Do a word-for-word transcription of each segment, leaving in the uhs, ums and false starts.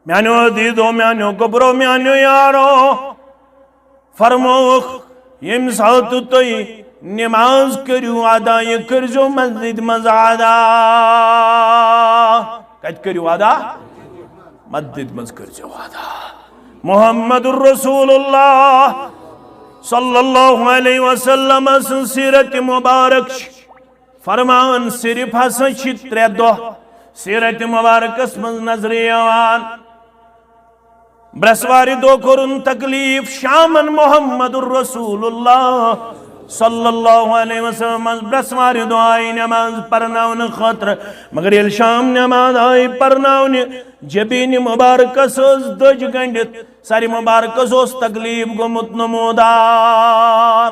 میانیو عزیزو، میانیو گوبرو، میانیو یارو، فرمووُکھ، ییٚمہِ ساتہٕ تُہۍ نماز کٔرِو ادا، یہِ کٔرۍزیو مسجد منٛز ادا۔ کتہِ کٔرِو ادا؟ مسجد منٛز کٔرۍزیو ادا۔ محمد رسول اللہ صلی اللہ علیہ وسلم سٕنٛز سیرت مبارک چھِ فرمان، صرف ہسا چھِ ترٛےٚ دۄہ سیرت مبارکس منٛز نظرِ یِوان۔ برسوارِ دۄہ کوٚرُن تکلیف شامن محمد رسول اللہ صلی اللہ علیہ وسلم منٛز۔ برسوارِ دۄہ آیہِ نماز پرناونہٕ خٲطرٕ، مگر ییٚلہِ شام نماز آیہِ پرناونہِ، جبیٖنہِ مبارکس ٲس دٔج گنڈِتھ، سرِ مبارکس اوس تکلیف گوٚمُت نمودار۔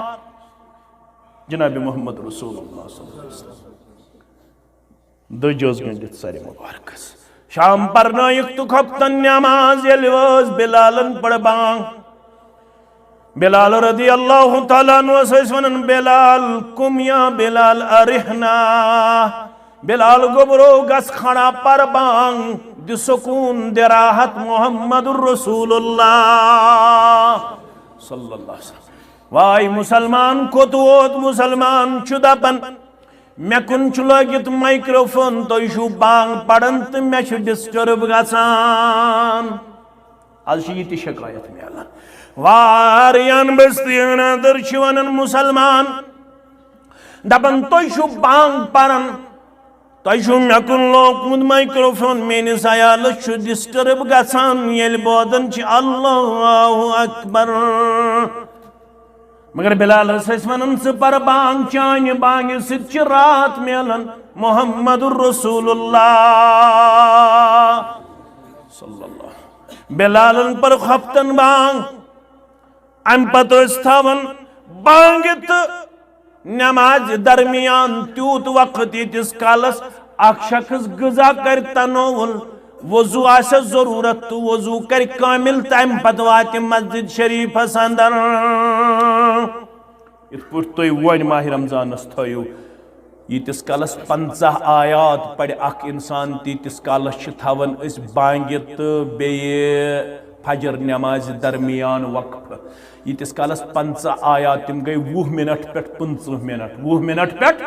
جناب محمد رسول اللہ صلی اللہ علیہ وسلم دٔج ٲس گٔنٛڈِتھ سرِ مبارکس۔ شام پرنٲیِکھ تہٕ خۄفتن نماز، ییٚلہِ وٲژ بلالن پٔر بانگ۔ بلال رضی اللہ تعالیٰ عنہ ٲسۍ ونان، "بلال، قم یا بلال، ارحنا۔" بلال گوٚبرو، گژھ کھڑا، پر بانگ، دِ سکون، دِ راحت محمد رسول اللہ صلی اللہ علیہ وسلم۔ واے مسلمان کوٚت ووت؟ مسلمان چھُ دپان، مےٚ کُن چھُ لٲگِتھ مایکروفون، تُہۍ چھِو بانگ پران تہٕ مےٚ چھُ ڈسٹرب گژھان۔ از چھِ یہِ تہِ شکایت میلان۔ واریاہن بستین اندر چھِ ونان مسلمان، دپان، تُہۍ چھِو بانگ پران، تۄہہِ چھُو مےٚ کُن لوکمُت مایکروفون، میٲنِس عیالس چھُ ڈسٹرب گژھان ییٚلہِ بوزان چھِ اللہ اکبر۔ مگر بلالس ٲسۍ ونان، ژٕ پر بانگ، چانہِ بانگہِ سۭتۍ چھِ راتھ میلان محمد رسول اللہ صلی اللہ۔ بلالن پر خۄفتن بانگ، امہِ پتہٕ ٲسۍ تھاوان بانگہِ تہٕ نمازِ درمیان تیوٗت وقت، ییٖتِس کالس اکھ شخص غذا کرِ تناول، وضو آسٮ۪س ضروٗرت تہٕ وضو کرِ کٲمِل، تمہِ پتہٕ واتہِ مسجد شریفس اندر۔ یِتھ پٲٹھۍ تُہۍ وۄنۍ ماہِ رمضانس تھٲیِو، ییٖتِس کالس پنٛژاہ آیات پرِ اکھ انسان، تیٖتِس کالس چھِ تھاوان أسۍ بانگہِ تہٕ بیٚیہِ فجر نمازِ درمیان وقفہٕ۔ ییٖتِس کالس پنٛژاہ آیات، تِم گٔے وُہ منٹ پٮ۪ٹھ پٕنٛژٕہ منٹ، وُہ منٹ پٮ۪ٹھ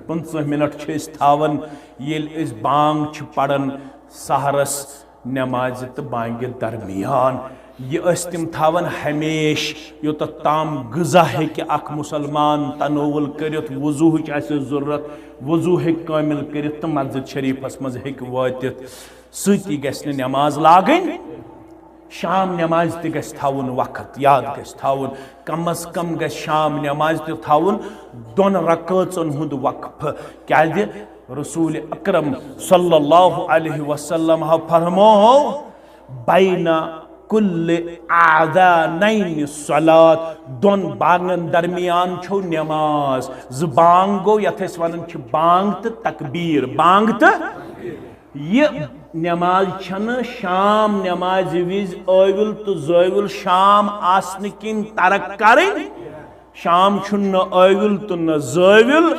پٕنٛژٕہ منٹ چھِ أسۍ تھاوان، ییٚلہِ أسۍ بانگ چھِ پران سحرس نمازِ تہٕ بانگہِ درمیان۔ یہِ ٲسۍ تِم تھاوان ہمیشہِ، یوٚتتھ تام غذا ہیٚکہِ اکھ مسلمان تناول کٔرِتھ، وضوہٕچ آسہِ ضروٗرت، وضو ہیٚکہِ کٲمِل کٔرِتھ تہٕ مسجد شریفس منٛز ہیٚکہِ وٲتِتھ۔ سۭتی گژھِ نہٕ نماز لاگٕنۍ، شام نمازِ تہِ گژھِ تھاوُن وقت، یاد گژھِ تھاوُن، کم از کم گژھِ شام نمازِ تہِ تھاوُن دۄن رکٲژن ہُنٛد وقفہٕ۔ کیازِ؟ رسول اکرم صلی اللہ علیہ وسلم ہا فرمو، "بین کل اذانین صلات"، دۄن بانگن درمیان چھو نماز۔ زٕ بانگ گوٚو، یتھ أسۍ ونان چھِ بانگ تہٕ تکبیر، بانگ تہٕ یہِ نماز چھنہٕ شام نمازِ وِزِ ٲوِل تہٕ زٲوِل شام آسنہٕ کِنۍ ترک کرٕنۍ۔ شام چھُنہٕ نہ ٲوِل تہٕ نہ زٲوِل،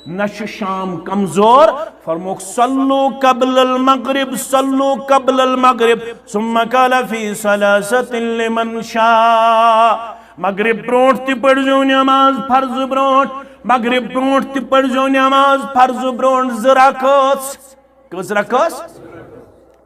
نہ چھُ شام کمزور۔ فرموکھ، "صلوا قبل المغرب، صلوا قبل المغرب، ثم قال في ثلاثة لمن شاء۔" مغرب برونٹھ تہِ پٔرزیو نماز فرض برونٹھ، مغرب برونٹھ تہِ پٔرزیو نماز فرض برونٹھ زٕ رکٲژ۔ کٔژ رکٲژ؟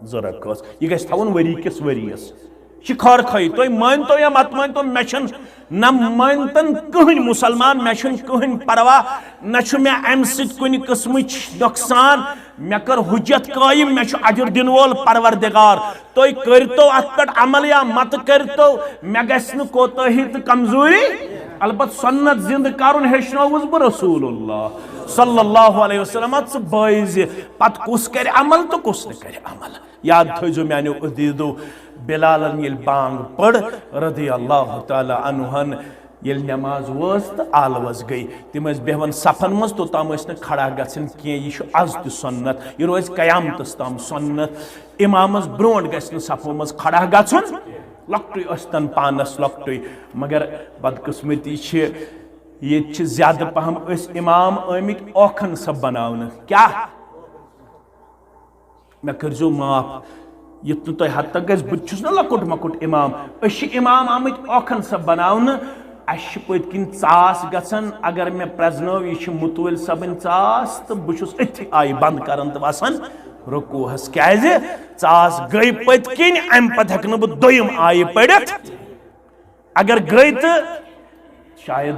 زٕ رکٲژ۔ یہِ گژھِ تھاوُن ؤری کِس ؤریَس۔ یہِ چھِ خٲر خٲہی۔ تُہۍ مٲنتو یا مت مٲنتو، مےٚ چھُنہٕ، نہ مٲنتن کٕہٕنۍ مُسلمان، مےٚ چھُنہٕ کٕہٕنۍ پرواہ، نہ چھُ مےٚ اَمہِ سۭتۍ کُنہِ قٕسمٕچ نۄقصان۔ مےٚ کٔر حُجت قٲیِم، مےٚ چھُ اجر دِنہٕ وول پروردگار۔ تُہۍ کٔرۍتو اَتھ پٮ۪ٹھ عمل یا مت کٔرۍتو، مےٚ گژھِ نہٕ کوتٲہی تہٕ کمزوری۔ البتہ سنت زندٕ کرُن ہیٚچھنووُس بہٕ رسول اللہ صلی اللہ علیہ وسلم۔ ژٕ بٲیزِ پتہٕ کُس کرِ عمل تہٕ کُس نہٕ کرِ عمل۔ یاد تھٲیزیو میانیو عزیزو، بلالن ییٚلہِ بانگ پٔر رضی اللہ تعالیٰ عنہن، ییٚلہِ نماز وٲژ تہٕ آلوس گٔے، تِم ٲسۍ بیہوان صفن منٛز، توٚتام ٲسۍ نہٕ کھڑا گژھان کینٛہہ۔ یہِ چھُ از تہِ سنت، یہِ روزِ قیامتس تام سنت۔ امامس برونٹھ گژھِ نہٕ صفو منٛز کھڑا گژھُن، لۄکٹُے ٲسۍتن پانس لۄکٹُے۔ مگر بدقسمتی چھِ، ییٚتہِ چھِ زیادٕ پہم أسۍ امام آمٕتۍ اوکھن سب بناونہٕ۔ کیٛاہ؟ مےٚ کٔرۍزیو معاف، یُتھ نہٕ تۄہہِ حد تک گژھِ، بہٕ تہِ چھُس نہ لۄکُٹ مۄکُٹ امام، أسۍ چھِ امام آمٕتۍ اوکھن سب بناونہٕ۔ اَسہِ چھِ پٔتۍ کِنۍ ژاس گژھان، اگر مےٚ پرٛزنٲو یہِ چھِ مُتوٲلۍ صٲبٕنۍ ژاس، تہٕ بہٕ چھُس أتھی آیہِ بنٛد کران تہٕ وسان رکوٗہس۔ کیازِ؟ ژاس گٔے پٔتۍ کِنۍ، امہِ پتہٕ ہٮ۪کہٕ نہٕ بہٕ دوٚیِم آیہِ پٔرِتھ۔ اگر گٔے تہٕ شاید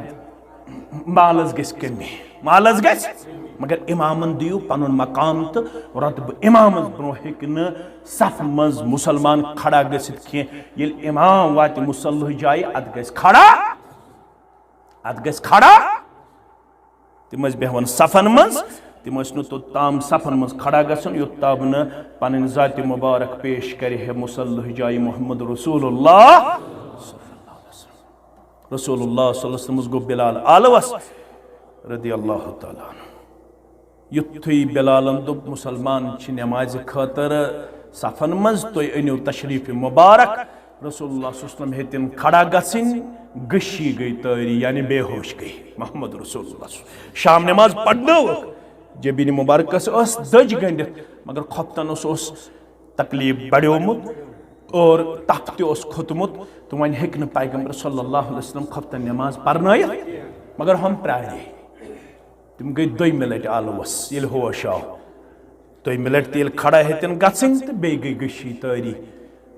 مالس گژھِ کمی، مالس گژھِ، مگر امامن دِیِو پنُن مقام تہٕ رۄتبہٕ۔ امامس برونٛہہ ہیٚکہِ نہٕ صفہٕ منٛز مُسلمان کھڑا گٔژھِتھ کینٛہہ۔ ییٚلہِ امام واتہِ مُصلح جایہِ، اتھ گژھِ کھڑا، اتھ گژھِ کھڑا۔ تِم ٲسۍ بیٚہوان صفن منٛز، تِم ٲسۍ نہٕ توٚتام صفن منٛز کھڑا گژھان، یوٚتام نہٕ پنٕنۍ ذاتِ مبارک پیش کرِ ہے مُصلح جایہِ محمد رسول اللہ۔ رسول اللہ صلی اللہ علیہ وسلم گوٚو بلال آلوس رضی اللہ تعالیٰ عنہ۔ یُتھُے بلالن دوٚپ، "مُسلمان چھِ نمازِ خٲطرٕ صفن منٛز، تُہۍ أنِو تشریف مبارک۔" رسول اللہ صلی اللہ علیہ وسلم ہیٚتِن کھڑا گژھٕنۍ، گٔشی گٔے تٲری، یعنی بے ہوش گٔے۔ محمد رسول اللہ صلی اللہ علیہ وسلم۔ شام نماز پرنٲوٕکھ، جبین مبارکس ٲس دٔج گٔنڈِتھ، مگر خۄفتن اوس، اوس تکلیف بڑیومُت اور تپھ تہِ اوس کھوٚتمُت، تہٕ وۄنۍ ہیٚکہِ نہٕ پیغمبر صلی اللہ علیہ وسلم خۄفتن نماز پرنٲیِتھ، مگر ہم پرٛارے۔ تِم گٔے دوٚیمہِ لٹہِ آلوس، ییٚلہِ ہوش آو۔ دوٚیمہِ لٹہِ تہِ ییٚلہِ کھڑا ہیٚتِن گژھٕنۍ، تہٕ بیٚیہِ گٔے گٔشی تٲری۔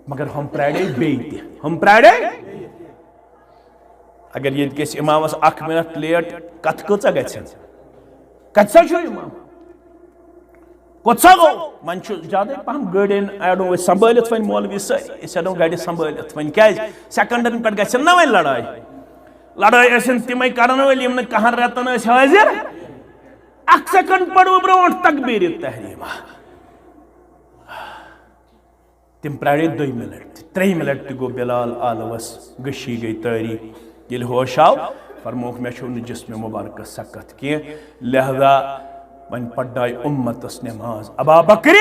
مگر ہم پرٛارے بیٚیہِ تہِ، ہم پرٛارے۔ اگر ییٚتہِ گژھِ امامس اکھ منٹ لیٹ، کتھ کۭژاہ گژھن؟ کتہِ سا چھُ امام؟ کوٚت سا گوٚو؟ وۄنۍ چھُ زیادَے پہم گٲڑۍ أنۍ، اَڑو أسۍ سنبھٲلِتھ وۄنۍ مولوی سٲری، أسۍ اَڑو گاڑِ سنبھٲلِتھ وۄنۍ۔ کیٛازِ؟ سیکنڈن پٮ۪ٹھ گژھن نہ وۄنۍ لڑٲے۔ لڑٲے ٲسِن تِمے کرن وٲلۍ، یِم نہٕ کہن رٮ۪تن ٲسۍ حٲضِر۔ اکھ سیکنڈ پرو برونٛٹھ تکبیٖرِ تحریٖمہ۔ تِم پرٛارے دۄیمہِ لٹہِ تہِ، ترٛیٚیِمہِ لٹہِ تہِ گوٚو بلال آلوس، گٔشی گٔے تٲری۔ ییٚلہِ ہوش آو، فرمووُکھ، "مےٚ چھُو نہٕ جسمِ مبارکس سکت کینٛہہ، لہذا وۄنۍ پرناے اُمتس نماز ابا بکرِ۔"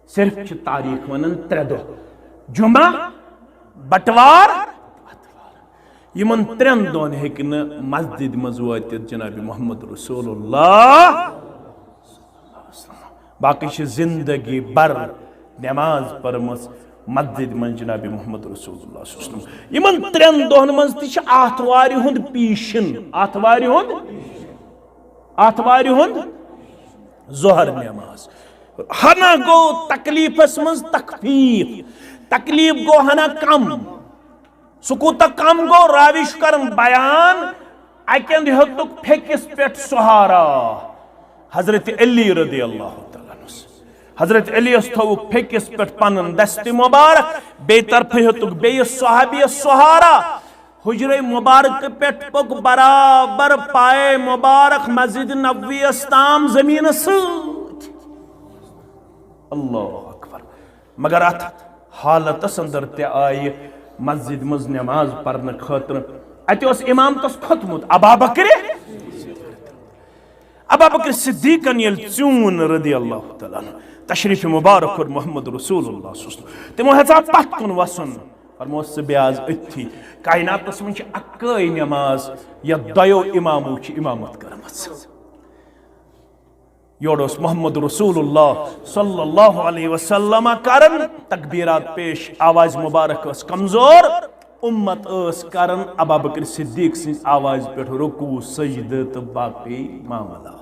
صرف چھِ تاریخ ونان ترٛےٚ دۄہ، جمعہ، بٹوار، یِمن ترٛٮ۪ن دۄہن ہیٚکہِ نہٕ مسجد منٛز وٲتِتھ جناب محمد رسول اللہ۔ باقٕے چھِ زندگی بھر نماز پٔرمٕژ مسجد منٛز جناب محمد رسول اللہ صلی اللہ علیہ وسلم۔ یِمن ترٛٮ۪ن دۄہن منٛز تہِ چھِ آتھوارِ ہُنٛد پیٖشن، آتھوارِ ہُنٛد، آتھوارِ ہُنٛد ظہر نماز۔ ہنا گوٚو تکلیفس منٛز تخفیف، تکلیف گوٚو ہنا کم۔ سُہ کوٗتاہ کم گوٚو، راوی چھُ کران بیان، اَکہِ اندٕ ہیوٚتُکھ پھیٚکِس پٮ۪ٹھ سہارا، حضرت علی رضی اللہ تعالیٰ عنہ۔ حضرت علی یَس تھوٚوُکھ پھیٚکِس پٮ۪ٹھ پنُن دستِ مبارک، بیٚیہِ طرفہٕ ہیوٚتُکھ بیٚیِس صحابیَس سہارا۔ حجرے مبارک پٮ۪ٹھ پوٚک برابر پائے مبارک مسجد نبوی یَس تام زمینس سۭتۍ۔ اللہ اکبر۔ مگر اتھ حالتس اندر تہِ آیہِ مسجد منٛز نماز پرنہٕ خٲطرٕ۔ اتہِ اوس امامتس کھوٚتمُت ابا بکرِ۔ ابا بکر صدیقن ییٚلہِ ژیوٗن رضی اللہ تعالیٰ عنہ، تشریف مبارک کوٚر محمد رسول اللہ صلی اللہ علیہ وسلم، تِمو ہیژاو پتھ کُن وسُن۔ فرموس، "ژٕ بیٚہہ آز أتھی۔" کائناتس منٛز چھِ اکٲے نماز، یتھ دۄیو امامو چھِ امامت کٔرمٕژ۔ یورٕ اوس محمد رسول اللہ صلی اللہ علیہ وسلم کران تکبیرات پیش، آواز مبارک ٲس کمزور، اُمت ٲس کران ابا بکر صدیق سٕنٛز آواز پٮ۪ٹھ رکوع، سجدٕ تہٕ باقٕے معاملات۔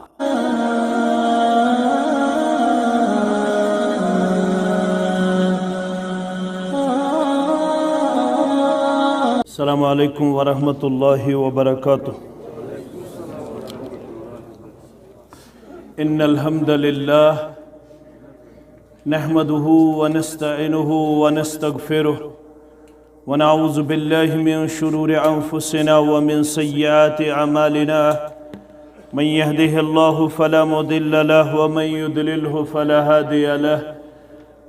السلام علیکم ورحمۃ اللہ وبرکاتہ۔ إن الحمد لله نحمده ونستعينه ونستغفره، ونعوذ بالله من شرور أنفسنا ومن سيئات أعمالنا. من يهده الله فلا مضل له، ومن يضلله فلا هادي له.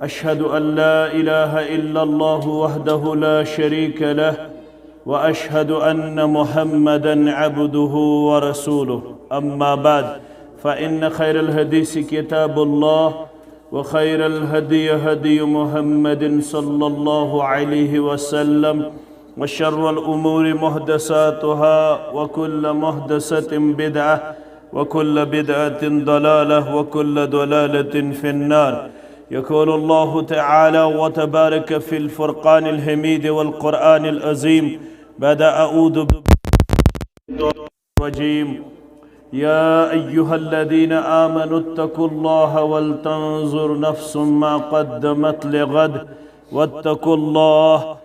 أشهد أن لا إله إلا الله وحده لا شريك له، وأشهد أن محمدا عبده ورسوله. أما بعد، فإن خير الحديث كتاب الله، وخير الهدي هدي محمد صلى الله عليه وسلم، وشر الأمور محدثاتها، وكل محدثة بدعة، وكل بدعة ضلالة، وكل ضلالة في النار. يقول الله تعالى وتبارك في الفرقان الحميد والقرآن العظيم بعد أعوذ بالله من الشيطان الرجيم: يا أيها الذين آمنوا اتقوا الله ولتنظر نفس ما قدمت لغد واتقوا الله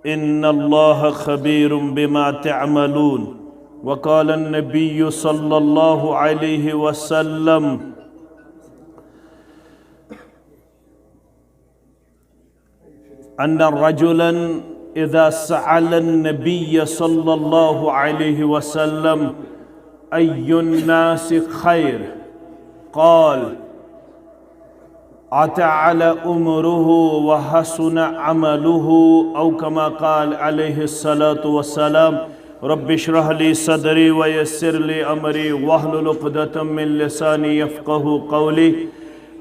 إن الله خبير بما تعملون. وقال النبي صلى الله عليه وسلم: أن رجلا إذا سأل النبي صلى الله عليه وسلم أي الناس خير، قال: أطال عمره وحسن عمله، أو كما قال عليه الصلاة والسلام. رب اشرح لي صدري ويسر لي أمري واحلل عقدة من لساني يفقه قولي.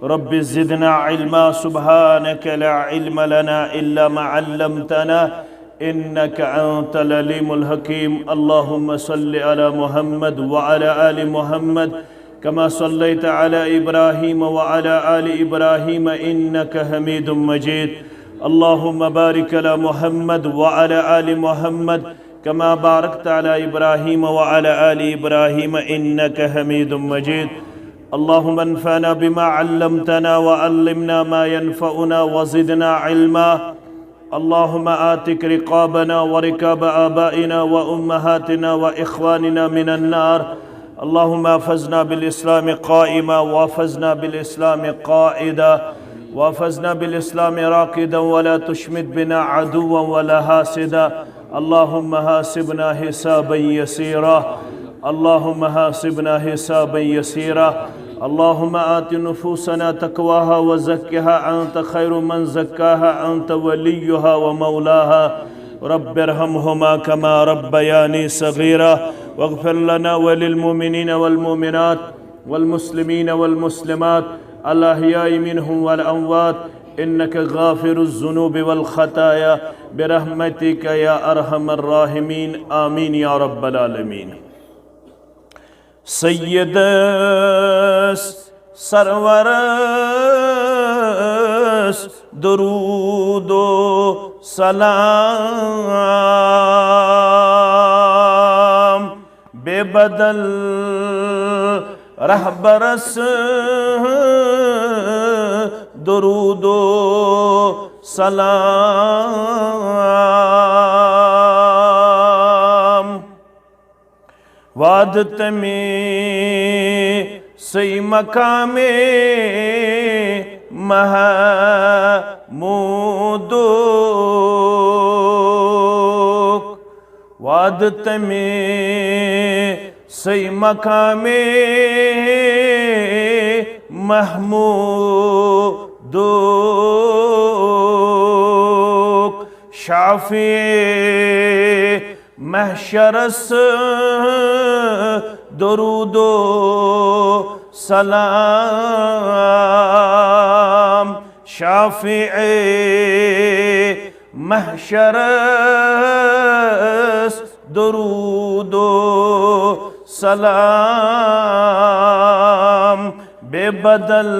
رب زدنا علما، سبحانك لا علم لنا إلا ما علمتنا إنك أنت العليم الحكيم. اللهم صل على محمد وعلى آل محمد كما صليت على إبراهيم وعلى آل إبراهيم إنك حميد مجيد. اللهم بارك على محمد وعلى آل محمد كما باركت على إبراهيم وعلى آل إبراهيم إنك حميد مجيد. اللهم انفعنا بما علمتنا وعلمنا ما ينفعنا وزدنا علما. اللهم آتك رقابنا ورقاب آبائنا وأمهاتنا وإخواننا من النار. اللهم احفظنا بالإسلام قائما، واحفظنا بالإسلام قائدا، واحفظنا بالإسلام راقدا، ولا تشمت بنا عدوا ولا حاسدا. اللهم حاسبنا حسابا يسيرا. اللهم حاسبنا حسابا يسيرا. اللهم آت نفوسنا تقواها وزكها أنت خير من زكاها أنت وليها ومولاها. رب ارحمهما كما ربياني صغيرا. واغفر لنا وللمؤمنين والمؤمنات والمسلمين والمسلمات الأحياء منهم والأموات إنك غافر الذنوب والخطايا برحمتك يا أرحم الراحمين. آمين يا رب العالمين. سیدس سرورس درود و سلام، بے بدل رہبرس درود و سلام۔ وعد تمی سی مقام محمودک، وعد تمی سی مقام محمودک، شافع محشرس درود و سلام، شافع محشرس درود و سلام، بے بدل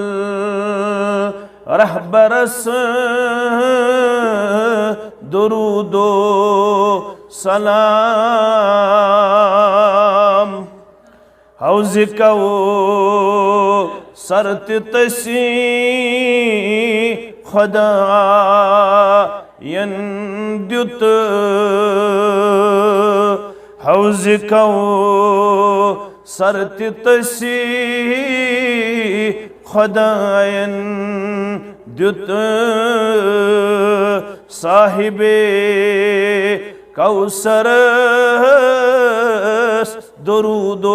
رہبرس درود و سلام۔ حوض کوثر تہ تسی خدایَن دیُت، حوض کوثر تہ تسی خدایَن دیُت، صاحب کوثرس درود و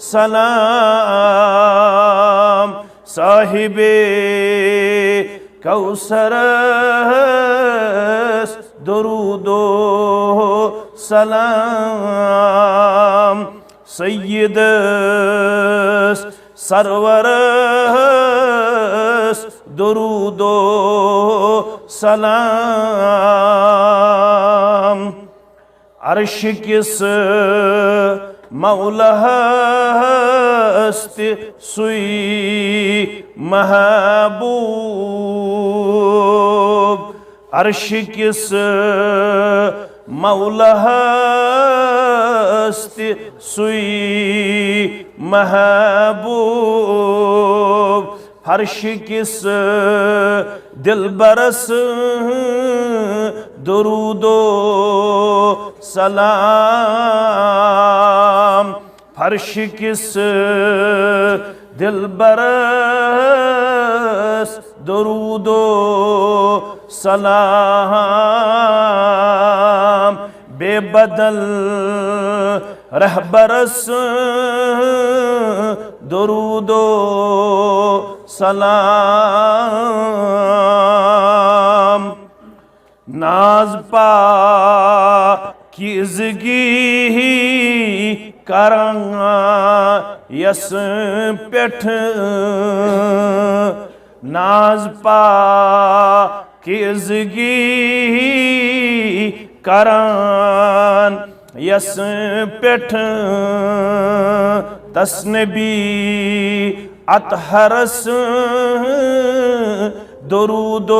سلام، صاحب کوثرس درود و سلام۔ سیدس سرورس درود و سلام۔ عرش کس مولاہس تہِ سُے محبوب۔ عرش کِس مولاہس تہِ سُے محبوب۔ فرش کِس دلبرس درود و سلام۔ فرش کِس دلبرس درود و سلام۔ بے بدل رہبرس درود و سلام۔ ناز پاکیزگی کران یس پٮ۪ٹھ، ناز پاکیزگی کران یس پٮ۪ٹھ، تس نبی اطہرس درود و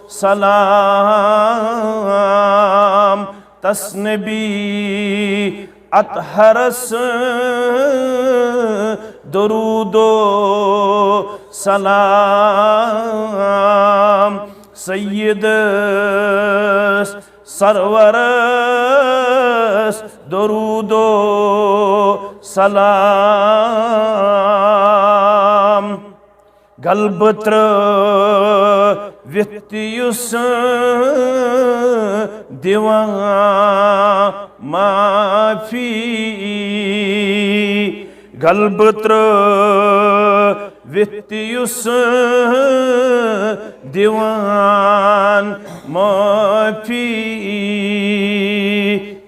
سلام۔ تس نبی اطہرس درود و سلام۔ سیدس سرورس درود و سلام۔ غلبہٕ ترٛٲوِتھ تہِ یُس دِوان معافی، غلبہٕ ترٛٲوِتھ تہِ یُس دِوان معافی،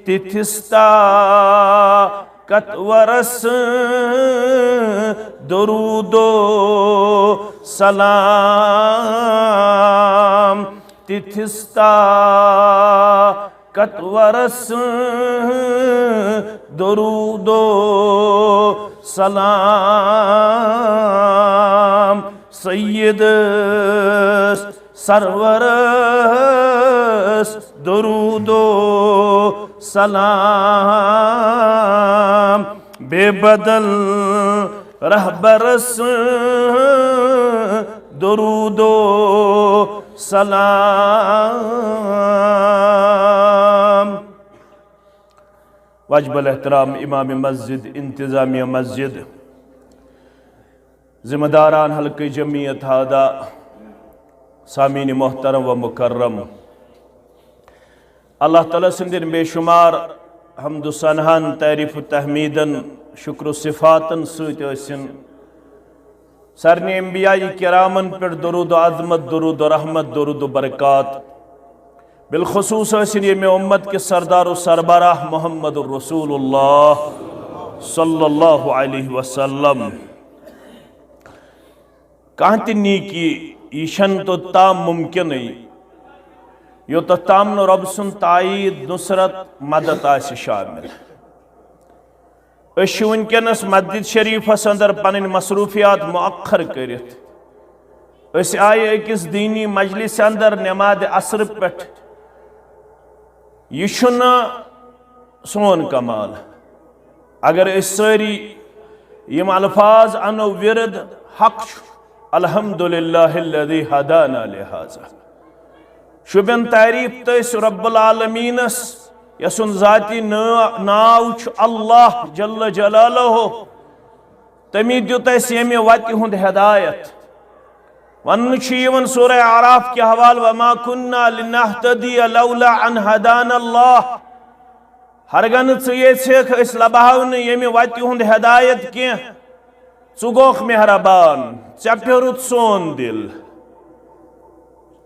تِتھِس تا کتورس درود و سلام۔ تِتھِس تا کتورس درود و سلام۔ سیدس سرورس درود و سلام۔ بے بدل رہبرس درود و سلام۔ واجب الاحترام امام مسجد، انتظامیہ مسجد، ذمہ داران حلقہ جمعیت ہادہ، سامعین محترم و مکرم، اللہ تعالیٰ سٕنٛدٮ۪ن بے شمار حمد و ثناہن، تعریف و تحمیدن، شکر و صفاتن سۭتۍ ٲسِن سارنٕے انبیاء کرامن پٮ۪ٹھ درود و عظمت، درود و رحمت، درود و برکات۔ بالخصوص ٲسِن ییٚمہِ امت کِس سردار و سربراہ محمد رسول اللہ صلی اللہ علیہ وسلم۔ کانٛہہ تہِ نیکی، یہِ چھَنہٕ توٚتام مُمکِنٕے، یوٚتَتھ تام نہٕ رۄب سُنٛد تایید، نصرت، مدد آسہِ شامل۔ أسۍ چھِ وٕنکیٚنَس مسجد شریفَس اندر پنٕنۍ مصروفیات مؤخر کٔرِتھ۔ أسۍ آیہِ أکِس دینی مجلس اندر نمازِ عصر پٮ۪ٹھ۔ یہِ چھُنہٕ سون کمال۔ اگر أسۍ سٲری یِم الفاظ انو ورد، حق چھُ، الحمدللہ الذی ہدانا لہذا۔ شُبین تعریف تٔسۍ رب العالمینس، یسُن ذاتی نا-، ناو چھُ اللہ جل جلالہ۔ تٔمی دیُت اَسہِ ییٚمہِ وتہِ ہُنٛد ہدایت۔ وننہٕ چھُ یِوان سورہ اعراف کہِ حوالہٕ، "وما كنا لنهتدي لولا ان هدانا الله"۔ ہرگاہ نہٕ ژٕ یژھکھ أسۍ لبہو نہٕ ییٚمہِ وتہِ ہُنٛد ہدایت کینٛہہ۔ ژٕ گوکھ مہربان، ژےٚ پھیوٚرُتھ سون دل۔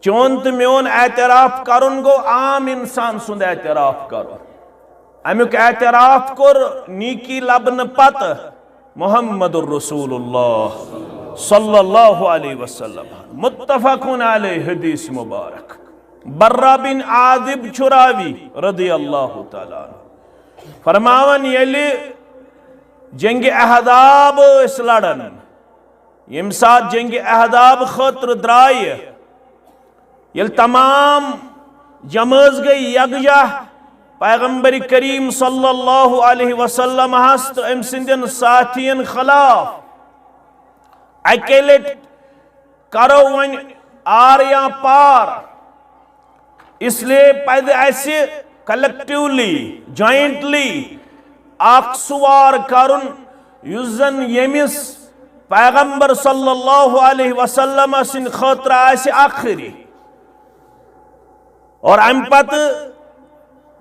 چون تہٕ میون اعتراف کرُن گوٚو عام انسان سُنٛد اعتراف کرُن۔ امیُک اعتراف کوٚر نیکی لبنہٕ پتہٕ محمد رسول اللہ صلی اللہ علیہ وسلم۔ متفقون علیہ حدیث مبارک۔ برہ بن عازب چھُ راوی رضی اللہ تعالیٰ عنہ۔ فرماوان، ییٚلہِ جنگِ احزاب ٲسۍ لڑان، ییٚمہِ ساتہٕ جنگِ احزاب خٲطرٕ درٛایہِ، ییٚلہِ تمام جمٲژ گٔے یکجاہ پیغمبر کریم صلی اللہ علیہ وسلم ہس تہٕ أمۍ سٕنٛدٮ۪ن ساتھین خلاف، اکے لٹہِ کرو وۄنۍ آر یا پار۔ اس لیے پزِ اسہِ کلیکٹیولی، جوائنٹلی اکھ سُہ وار کرُن، یُس زن ییٚمِس پیغمبر صلی اللہ علیہ وسلم سٕنٛدِ خٲطرٕ آسہِ آخری۔ اور امہِ پتہٕ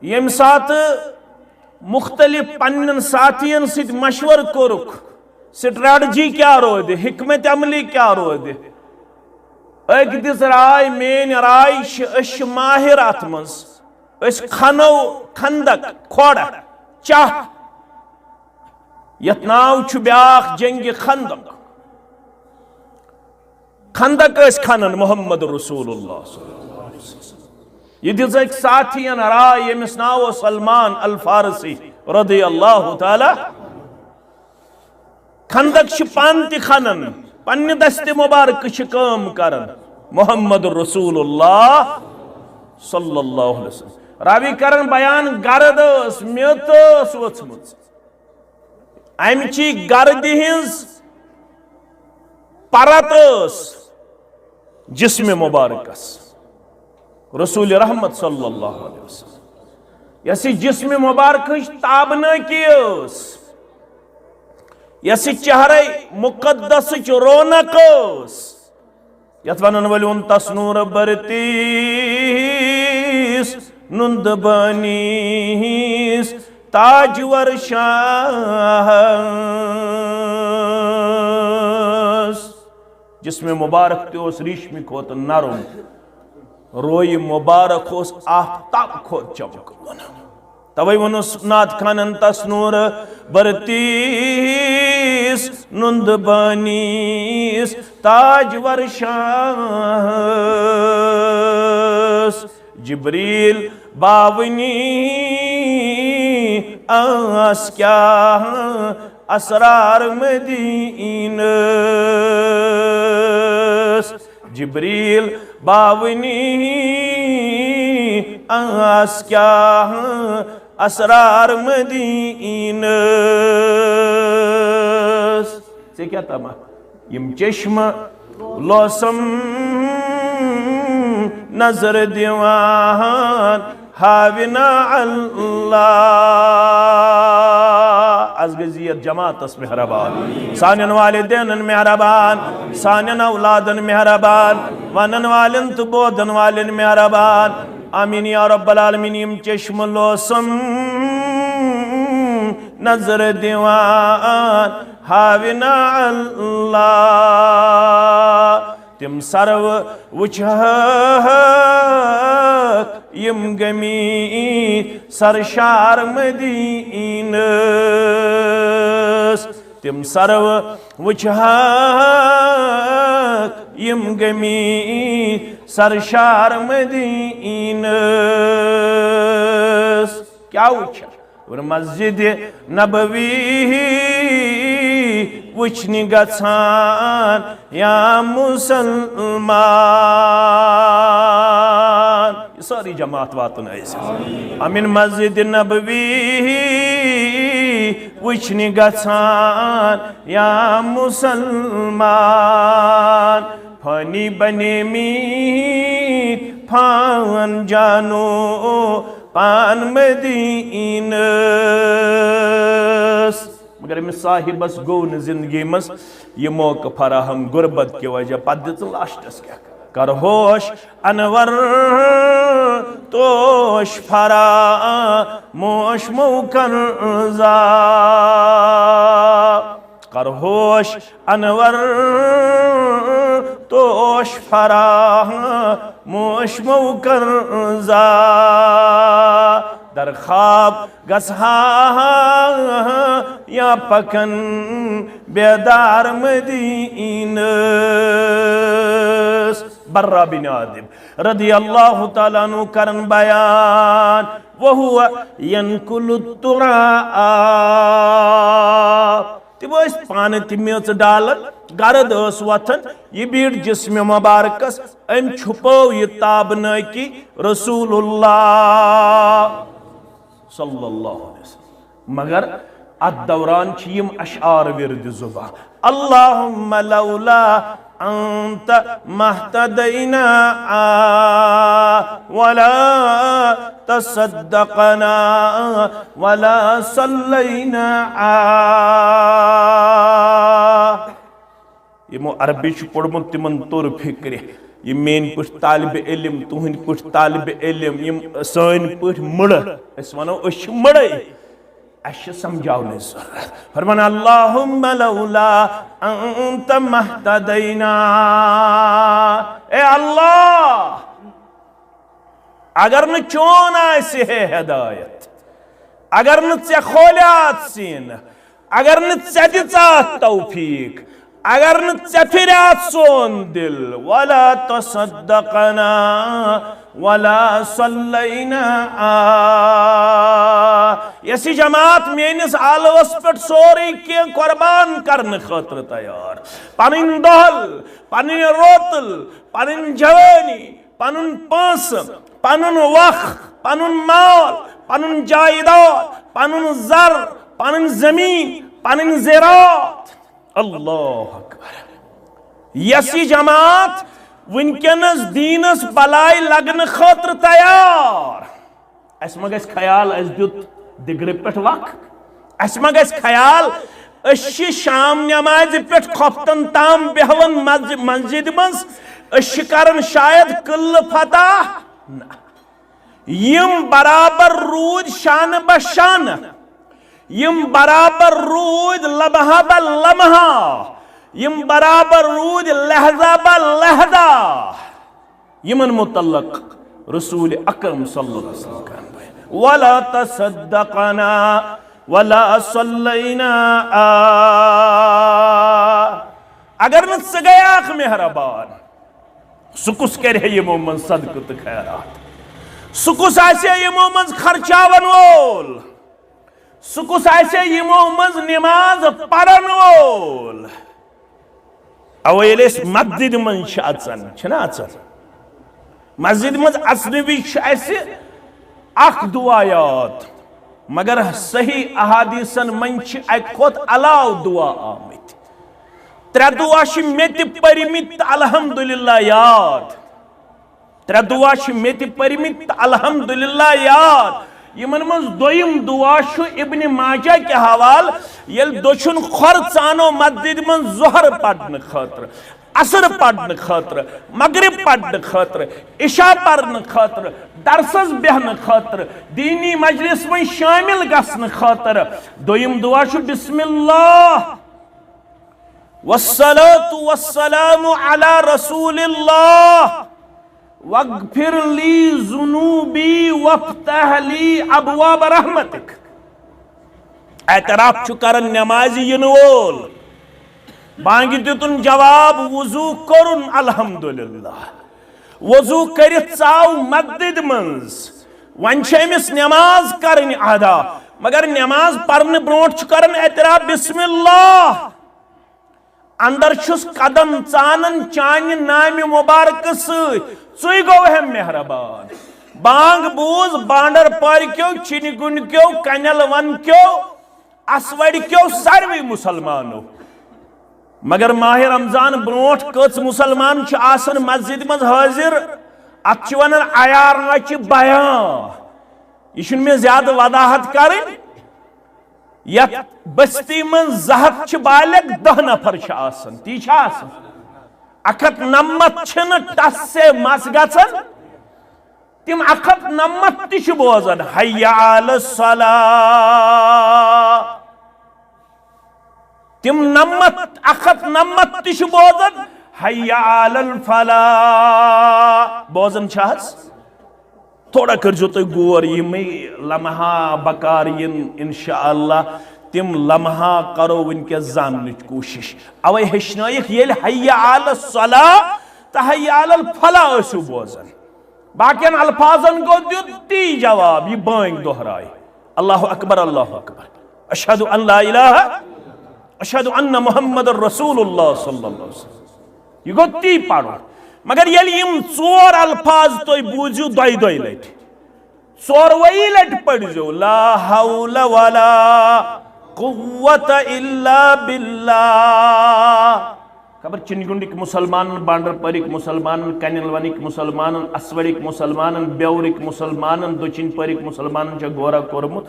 ییٚمہِ ساتہٕ مختلف پننٮ۪ن ساتھین سۭتۍ مشورٕ کوٚرُکھ، سٹریٹجی کیٛاہ روزِ، حکمت عملی کیٛاہ روزِ، أکۍ دِژ راے، میٲنۍ راے چھِ، أسۍ چھِ ماہر اتھ منٛز، أسۍ کھنو خندق، کھۄڑ، چاہ، یتھ ناو چھُ بیاکھ جنگِ خندق۔ خندق ٲسۍ کھنان محمد رسول اللہ صلی اللہ علیہ وسلم۔ یہِ دِژ أکۍ ساتھین راے، ییٚمِس ناو اوس سلمان الفارسی رضی اللہ تعالی۔ خندق چھِ پانہٕ تہِ کھنان، پننہِ دستِ مبارکہٕ چھِ کٲم کران۔ محمد رسول اللہ صلی اللہ علیہ وسلم۔ راوی کران بیان، گرد ٲس، میٚژ ٲس ؤژھمٕژ۔ امہِ چی گردِ ہٕنٛز پرت ٲس جسمِ مبارکس، رسول رحمت صلی اللہ علیہ وسلم۔ یۄس یہِ جسمِ مبارکٕچ تابنٲکی ٲس، یۄس یہِ چہرے مقدسٕچ رونق ٲس، یتھ ونن وٲلۍ ووٚن، تس نور برتیس نُند بنیس تاجور شاہس۔ جسمِ مبارک تہِ اوس ریشمہِ کھۄتہٕ نرم، رویہِ مبارک اوس آفتاب کھۄتہٕ چمکوُن۔ توے ووٚنُس نعت خانن، تس نور برتیس نُند بنیس تاجور شاہس۔ جبریل باونی آس کیٛاہ اسرار مدینس۔ جبریل باونی آس کیٛاہ اسرار مدینس۔ ژےٚ کیٛاہ تما؟ یِم چشمہٕ لوسم نظر دِوان ہاوِنا اللہ۔ از گٔے زیٖر جماعتس مہربان، سانٮ۪ن والدینن مہربان، سانٮ۪ن اولادن مہربان، ونن والٮ۪ن تہٕ بوزن والٮ۪ن مہربان۔ آمین یا رب العالمین۔ یِم چشمہٕ لوسم نظر دِوان ہاوِنا اللہ۔ تِم سرو وٕچھہکھ یِم گٔمٕتۍ سرشار مدینس۔ تِم سرو وٕچھہکھ یِم گٔمٕتۍ سرشار مدینس۔ کیٛاہ وٕچھکھ؟ اور مسجد نبوی وٕچھنہِ گژھان یا مسلمان۔ یہِ سٲرٕے جماعت واتُن أسۍ۔ امین۔ مسجد نبوی وٕچھنہِ گژھان یا مسلمان۔ فانی بنیمٕتۍ فان جانو پان مدینس۔ مگر أمِس صاحبس گوٚو نہٕ زندگی منٛز یہِ موقعہٕ فراہم غربت کہِ وجہ۔ پتہٕ دِژٕن لاسٹس کیٛاہ؟ کر ہوش انور توش فراموش مو کر زا۔ کر ہوش انور توش فراموش مو کر زا۔ در خواب گژھا یا پکن بیدار مدینس۔ برہ بن عازب رضی اللہ تعالیٰ عنہ کرن بیان، وہو ینقل التراب۔ تِم ٲسۍ پانہٕ تہِ میٚژ ڈالان، گرد ٲس وۄتھان، یہِ بیٖٹھ جسمِ مبارکس، أمۍ چھُپٲو یہِ تابنٲکی رسول اللہ صلی اللہ علیہ وسلم۔ مگر اتھ دوران چھِ یِم اشعار ورد زبان، اللہم لولا انت مہتدینا ولا تصدقنا ولا صلینا۔ یِمو عربی چھُ پوٚرمُت، تِمن توٚر فِکرِ، یِم میٲنۍ پٲٹھۍ طالب علم، تُہنٛدۍ پٲٹھۍ طالب علم، یِم سٲنۍ پٲٹھۍ مٕڑٕ، أسۍ ونو أسۍ چھِ مٕڑے، اَسہِ چھِ سمجھاونٕچ ضروٗرت۔ فرمان، اللہم لولا انت مہتدینا، اے اللہ، اگر نہٕ چون آسہِ ہے ہدایت، اگر نہٕ ژےٚ کھولیاتھ سیٖنہٕ، اگر نہٕ ژےٚ دِژاتھ توفیٖق، اگر نہٕ ژےٚ پھِریاتھ سون دِل، ولا تصدقنا ولا صلینا۔ یۄس یہِ جماعت میٲنِس آلوَس پٮ۪ٹھ سورُے کینٛہہ قربان کرنہٕ خٲطرٕ تیار، پنٕنۍ دۄہل، پنٕنۍ روتل، پنٕنۍ جوٲنی، پنُن پونٛسہٕ، پنُن وق، پنُن مال، پنُن جائیداد، پنُن زر، پنٕنۍ زمین، پنٕنۍ زراعت۔ اللہ اکبر۔ یۄس یہِ جماعت وٕنکیٚنس دیٖنس بلاے لگنہٕ خٲطرٕ تیار، اَسہِ ما گژھِ خیال اَسہِ دیُت دِگرٕ پٮ۪ٹھ وق؟ اَسہِ ما گژھِ خیال أسۍ چھِ شام نمازِ پٮ۪ٹھ خۄفتن تام بیہوان مسجِ-، مسجدِ منٛز، أسۍ چھِ کران شاید قلعہٕ فتح؟ نہ۔ یِم برابر روٗدۍ شانہٕ بہ شانہٕ، یِم برابر روٗدۍ لمحہ بہ لمحہ، یِم برابر روٗدۍ لحظہ بہ لحظہ۔ یِمن متعلق رسول اکرم صلی اللہ علیہ وسلم کرن بیان، ولا تصدقنا ولا صلینا۔ اگر نہٕ ژٕ گٔیاکھ مہربان، سُہ کُس کرِ ہے یِمو منٛز صدقہٕ تہٕ خیرات؟ سُہ کُس آسہِ ہے یِمو منٛز خرچاون وول؟ سُہ کُس آسہِ ہے یِمو منٛز نماز پرن وول؟ اَوَے ییٚلہِ أسۍ مسجدِ منٛز چھِ اَژان، چھِنہ اَژان؟ مسجدِ منٛز اَژنہٕ وِزِ چھُ اَسہِ اکھ دُعا یاد، مگر صحیح احادیثن منٛز چھِ اَکہِ کھۄتہٕ علاوٕ دُعا آمٕتۍ۔ ترٛےٚ دُعا چھِ مےٚ تہِ پٔرمٕتۍ تہٕ الحمدللہ یاد۔ ترٛےٚ دُعا چھِ مےٚ تہِ پٔرمٕتۍ تہٕ الحمدللہ یاد۔ یِمن منٛز دوٚیِم دُعا چھُ ابن ماجہ کہِ حوالہٕ، ییٚلہِ دٔچھُن کھۄر ژانو مسجدِ منٛز ظہر پرنہٕ خٲطرٕ، عصر پرنہٕ خٲطرٕ، مغرب پرنہٕ خٲطرٕ، عشاء پرنہٕ خٲطرٕ، درسس بیہنہٕ خٲطرٕ، دیٖنی مجلس منٛز شٲمِل گژھنہٕ خٲطرٕ۔ دوٚیِم دُعا چھُ بسم اللہ۔ والصلاة والسلام على رسول الله واغفر لي ذنوبي وافتح لي أبواب رحمتك۔ اعتراف چھُ کران نمازِ یِنہٕ وول، بانگہِ دیُتُن جواب، وضو کوٚرُن، الحمدللہ۔ وضو کٔرِتھ ژاو مسجدِ منٛز، وۄنۍ چھِ أمِس نماز کرٕنۍ ادا، مگر نماز پرنہٕ برونٛٹھ چھُ کران اعتراف، بسم اللہ۔ اندر چھُس قدم ژانان چانہِ نامہِ مبارکہٕ سۭتۍ، ژٕے گوٚو ہے مہربان۔ بانگ بوٗز بانڈر پارِ کیو، چِنہِ گُنڈ کیو، کنٮ۪ل ون کیو، اسوڑِ کیو، ساروٕے مُسلمانو۔ مگر ماہِ رمضان برونٹھ کٔژ مُسلمان چھِ آسان مسجدِ منٛز حٲضِر؟ اتھ چھِ ونان عیارنچہِ بیان۔ یہِ چھُنہٕ مےٚ زیادٕ وضاحت کرٕنۍ۔ یتھ بستی منٛز زٕ ہتھ چھِ بالغ، دہ نفر چھِ آسان، تی چھا آسان؟ اکھ ہتھ نمتھ چھِنہٕ ٹس سے مس گژھان۔ تِم اکھ ہتھ نمتھ تہِ چھِ بوزان، حی علی الصلاۃ۔ تِم نمتھ، اکھ ہتھ نمتھ تہِ چھِ بوزان، حی علی الفلاح۔ بوزان چھِ حظ؟ تھوڑا کٔرزیو تُہۍ غور، یِمٕے لمحہ بکار یِن، انشاءاللہ تِم لمحہ کرو وٕنکیٚس زاننٕچ کوٗشش۔ اوے ہیٚچھنٲیِکھ، ییٚلہِ حی علی الصلاۃ تحی علی الفلاح ٲسِو بوزان۔ باقین الفاظن گوٚو دیُت تی جواب، یہِ بٲنگ دۄہراے، اللہ اکبر، اللہ اکبر، اشہد ان لا الہ، اشہد ان محمد رسول اللہ صلی اللہ علیہ وسلم۔ یہِ گوٚو تی پرُن۔ مگر ییٚلہِ یِم ژور الفاظ تُہۍ بوٗزِو دۄیہِ دۄیہِ لٹہِ، ژوروٕیی لٹہِ پٔرۍزیو، لا حول ولا قوت الا باللہ۔ خبر چنگُنڈٕکۍ مُسلمانن، بانڈر پورٕکۍ مُسلمانن، کنیلونٕکۍ مُسلمانن، اسوڑٕکۍ مُسلمانن، بیورٕکۍ مُسلمانن، دٔچھِنۍ پورٕکۍ مُسلمانن چھےٚ غورا کوٚرمُت۔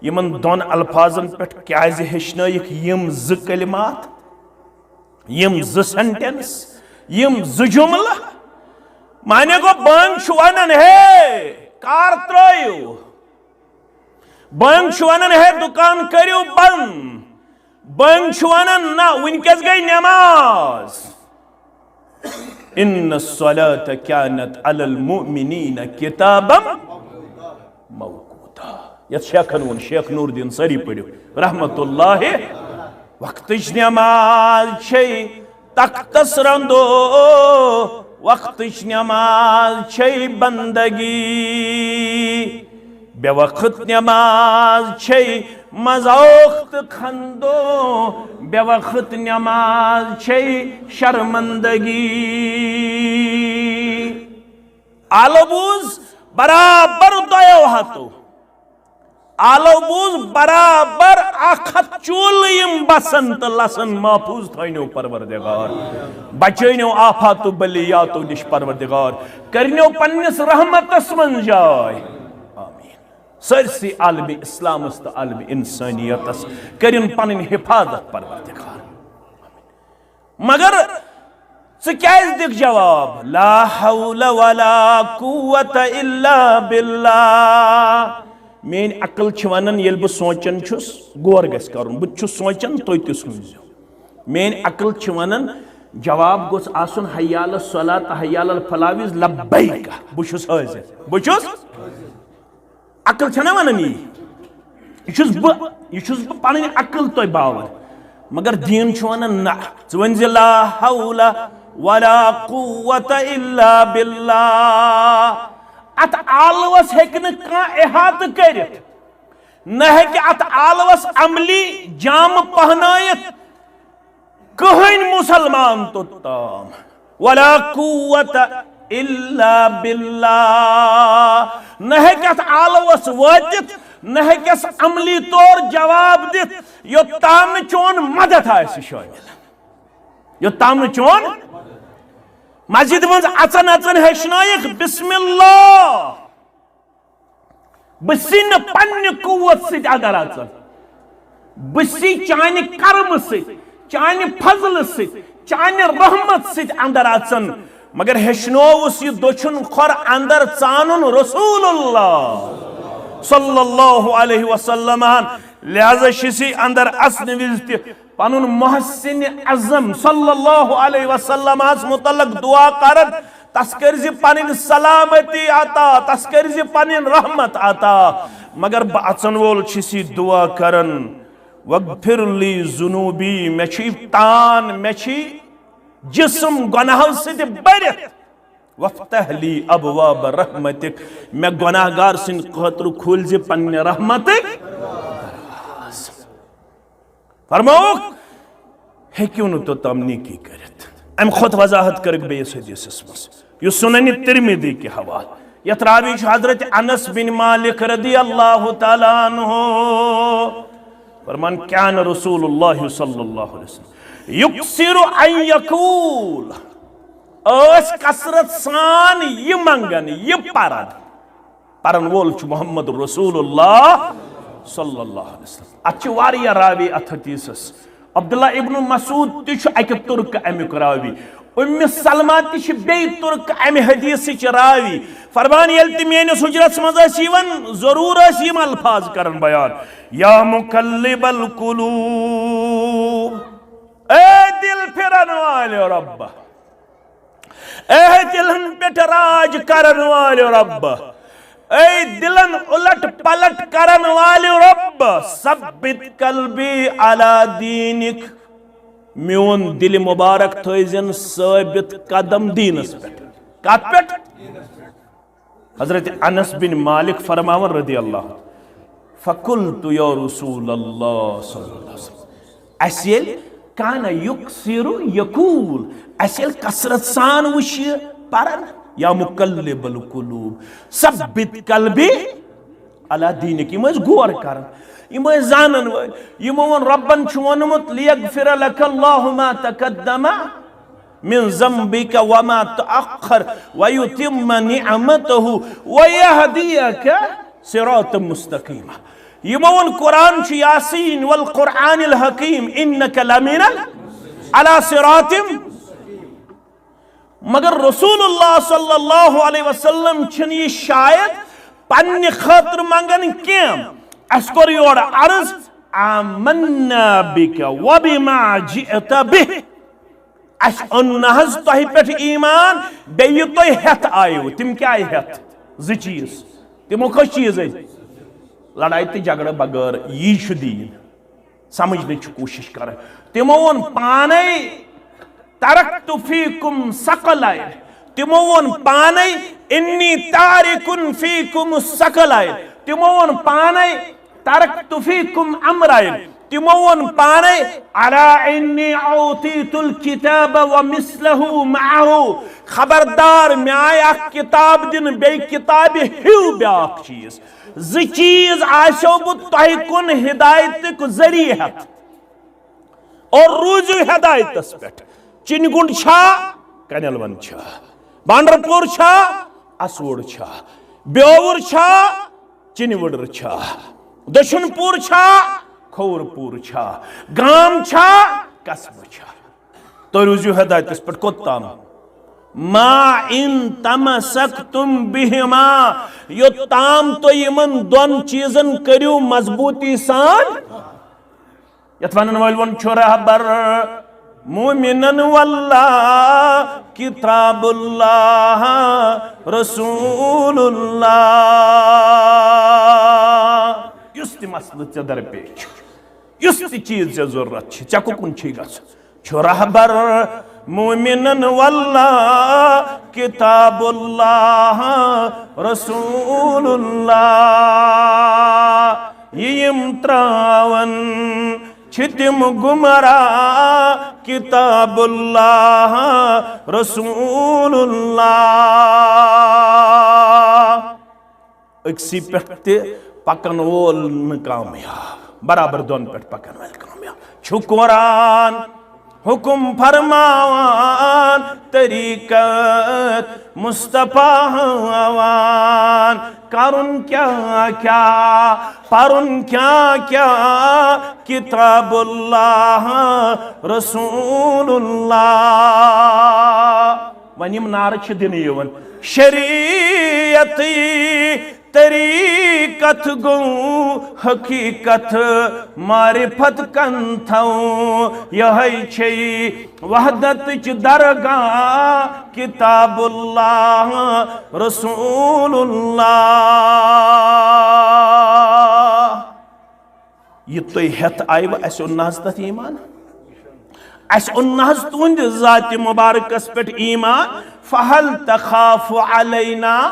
یِمن دۄن الفاظن پٮ۪ٹھ کیازِ ہیٚچھنٲیِکھ یِم زٕ کلمات، یِم زٕ سینٹنس، یِم زٕ جملہٕ؟ معنی گوٚو، بنگ چھُ ونان، ہے، کار ترٲیِو۔ بنگ چھُ ونان، ہے، دُکان کٔرِو بند۔ بنگ چھُ ونان، نہ، وٕنکیٚس گٔے نماز۔ ان الصلاۃ کانت علی المؤمنین کتابا موقوتا۔ یتھ شیخن ووٚن، شیخ نور الدین، سٲری پٔرِو، رحمت اللہ۔ وقتٕچ نماز چھے تختس رندو، وقتٕچ نماز چھے بندگی۔ بے وقت نماز چھے مذاق تہٕ خندو، بے وقت نماز چھے شرمندگی۔ آلو بوز برابر دۄیو ہتو۔ آلو بوز برابر اکھ ہتھ چولہٕ یِم بسن تہٕ لسن محفوظ تھٲینو پروردگار۔ بچٲینو آفاتو بلیاتو نِش پروردگار۔ کرنو پننِس رحمتس منٛز جاے۔ آمین۔ سٲرسٕے عالمِ اسلامس تہٕ عالمِ انسانیتس کٔرِن پنٕنۍ حفاظت پروردگار۔ مگر ژٕ کیازِ دِکھ جواب؟ لا حول ولا قوت الا باللہ۔ میٲنۍ عقل چھِ ونان، ییٚلہِ بہٕ سونچان چھُس، غور گژھِ کرُن، بہٕ تہِ چھُس سونچان، تُہۍ تہِ سوٗنچزیو۔ میٲنۍ عقل چھِ ونان، جواب گوٚژھ آسُن حی علی الصلاۃ، حی علی الفلاح وِز لبیک، بہٕ چھُس حٲضِر، بہٕ چھُس۔ عقل چھنا ونان یی؟ یہِ چھُس بہٕ، یہِ چھُس بہٕ پنٕنۍ عقل تۄہہِ باور۔ مگر دیٖن چھُ ونان نہ، ژٕ ؤنۍ زِ لا حول ولا قوت الا باللہ۔ اتھ آلوس ہیٚکہِ نہٕ کانٛہہ احاطہٕ کٔرِتھ، نہ ہیٚکہِ اتھ آلوس عملی جامہٕ پہنٲیِتھ۔ کٕہٕنۍ مُسلمان توٚتام۔ ولا قوت الا باللہ۔ نہ ہیٚکہِ اتھ آلوس وٲتِتھ، نہ ہیٚکٮ۪س عملی طور جواب دِتھ، یوٚتام نہٕ چون مدد آسہِ شٲمِل۔ یوٚتام نہٕ چون، مسجد منٛز اژان اژان ہیٚچھنٲیِکھ بسم اللہ۔ بہٕ چھُسے نہٕ پننہِ قوت سۭتۍ اندر اژان، بہٕ چھُسے چانہِ کرمہٕ سۭتۍ، چانہِ فضلہٕ سۭتۍ، چانہِ رحمت سۭتۍ اندر اژان۔ مگر ہیٚچھنووُس یہِ دٔچھُن کھۄر اندر ژانُن رسول اللہ صلی اللہ علیہ وسلم ہن۔ لہذا چھُسے اندر اژنہٕ وِزِ تہِ پنُن محسن اعظم صلی اللہ علیہ وسلمس متعلق دعا کران، تس کٔرۍ زِ پنٕنۍ سلامتی عطا، تس کٔرۍ زِ پنٕنۍ رحمت عطا۔ مگر بہٕ اژن وول چھُس یہِ دعا کران، "واغفر لی ذنوبی"، مےٚ چھُ یہِ تان، مےٚ چھُ یہِ جسم گۄناہو سۭتۍ بٔرِتھ۔ "وافتح لی ابواب رحمتک"، مےٚ گۄناہ گار سٕنٛدِ خٲطرٕ کھوٗلۍ زِ پننہِ رحمتٕکۍ دروازٕ۔ فرمووُکھ، ہیٚکِو نہٕ توٚتام نیکی کٔرِتھ۔ اَمہِ کھۄتہٕ وضاحت کٔرٕکھ بیٚیِس حدیثس منٛز، یُس سنن ترمذی کہِ حوالہٕ، یتھ راوی چھُ حضرت انس بن مالک رضی اللہ تعالیٰ عنہ۔ فرمان، کان رسول اللہ صلی اللہ علیہ وسلم یکثر ان یقول، ٲسۍ کثرت سان یہِ منگان، یہِ پران۔ پرن وول چھُ محمد رسول اللہ صلی اللہ علیہ وسلم۔ اتھ چھِ واریاہ راوی اتھ حدیثس۔ عبداللہ ابن مسعود تہِ چھُ اکہِ تُرکہٕ امیُک راوی۔ ام سلمہ تہِ چھِ بیٚیہِ تُرکہٕ امہِ حدیثٕچ راوی۔ فرمان، ییٚلہِ تہِ میٲنِس حجرس منٛز ٲسۍ یِوان، ضروٗر ٲسۍ یِم الفاظ کران بیان، "یا مقلب القلوب"، اے دل پھرن والے رب، اے دلن پٮ۪ٹھ راج کرن والے رب، اے دلن الٹ پلٹ کرن والے رب، ثبت قلبی علی دینک۔ میون دِلِ مُبارک تھٲوزٮ۪ن ثٲبِت قدم دیٖنس پٮ۪ٹھ۔ کتھ پٮ۪ٹھ؟ حضرت انس بن مالک فرماوان رضی اللہ عنہ، فقلت یا رسول اللہ صلی اللہ علیہ وسلم، اسہِ ییٚلہِ کان یکثر یقول، اسہِ ییٚلہِ کثرت سان وٕچھ یہِ پران، یا مقلب القلوب ثبت قلبی علی دینک، یِم ٲسۍ غور کران، یِم ٲسۍ زانن وٲلۍ، یِمو ووٚن رۄبن چھُ ووٚنمُت، لیغفر لک اللہ ما تقدم من ذنبک وما تأخر ویتم نعمتہ ویہدیک صراطا مستقیما۔ یِمو ووٚن قرآن چھُ یاسین والقرآن الحکیم انک لمن ال-، علی صراط۔ مگر رسول اللہ صلی اللہ علیہ وسلم چھِنہٕ یہِ شاید پننہِ خٲطرٕ منگان کینٛہہ۔ اسہِ کوٚر یورٕ عرض، آمنا بک وبما جئت بہ۔ اسہِ اوٚن نہ حظ تۄہہِ پٮ۪ٹھ ایمان، بیٚیہِ یہِ تُہۍ ہٮ۪تھ آیِو۔ تِم کیٛاہ آیہِ ہٮ۪تھ؟ زٕ چیٖز۔ تِمو کٔژ چیٖز أنۍ؟ لڑایہِ تہٕ جھگڑٕ بغٲر۔ یی چھُ دیٖن۔ سمجھنٕچ کوٗشِش کرٕنۍ۔ تِمو ووٚن پانے، ترکت فیکم ثقلین۔ تِمو ووٚن پانے، انی تارکن فیکم ثقلین۔ تِمو ووٚن پانے، ترکت فیکم امرین۔ تِمو ووٚن پانے، الا انی اوتیت الکتاب ومثلہ معہ۔ خبردار، مےٚ آیہِ اکھ کتاب دِنہٕ، بیٚیہِ کتابہِ ہیوٗ بیٛاکھ چیٖز۔ زٕ چیٖز آسیو بہٕ تۄہہِ کُن ہدایتُک ذٔریعہٕ ہٮ۪تھ۔ اور روٗزِو ہدایتس پٮ۪ٹھ۔ چِنہِ گُنٛڈ چھا؟ کنٮ۪ل ون چھا؟ بانڈر پوٗر چھا؟ اسوُڑ چھا؟ بیوُر چھا؟ چِنہِ وُڑر چھا؟ دٔچھُن پوٗر چھا؟ کھووُر پوٗر چھا؟ گام چھا؟ قصبہٕ چھا؟ تُہۍ روٗزِو ہدایتس پٮ۪ٹھ۔ کوٚت تام؟ ما ان تمسکتم بہما، یوٚت تام تُہۍ یِمن دۄن چیٖزن کٔرِو مضبوٗطی سان۔ یتھ ونن وٲلۍ ووٚن چھُ رہبر مومنن واللہ کتاب اللہ رسول اللہ۔ یُس تہِ مسلہٕ ژےٚ درپیش چھُ، یُس تہِ چیٖز ژےٚ ضروٗرت چھِ، ژےٚ کُکُن چھُے گژھُن؟ چھُ رہبر مومنن واللہ کتاب اللہ رسول اللہ۔ یہِ یِم تراون چھِ تِم گمراہ کتاب اللہ رسول اللہ۔ أکسٕے پٮ۪ٹھ تہِ پکن وول نہٕ کامیاب، برابر دۄن پٮ۪ٹھ پکن وٲلۍ کامیاب۔ چھُ قرآن حکم فرماوان، طریقت مصطفیٰ ہاوان، کرُن کیٛاہ کیٛاہ، پرُن کیٛاہ کیٛاہ، کتاب اللہ رسول اللہ۔ وۄنۍ یِم نعرٕ چھِ دِنہٕ یِوان، شریعتٕے طریقت گوٚو حقیقت، معرفت کن تھاوو یہے چھے وحدتٕچ درگاہ، کتاب اللہ رسول اللہ۔ یہِ تُہۍ ہٮ۪تھ آیوٕ، اَسہِ اوٚن نہ حظ تَتھ ایمان؟ اَسہِ اوٚن نہ حظ تُہنٛدِ ذاتِ مُبارکس پٮ۪ٹھ ایمان؟ فہل تخاف علینا؟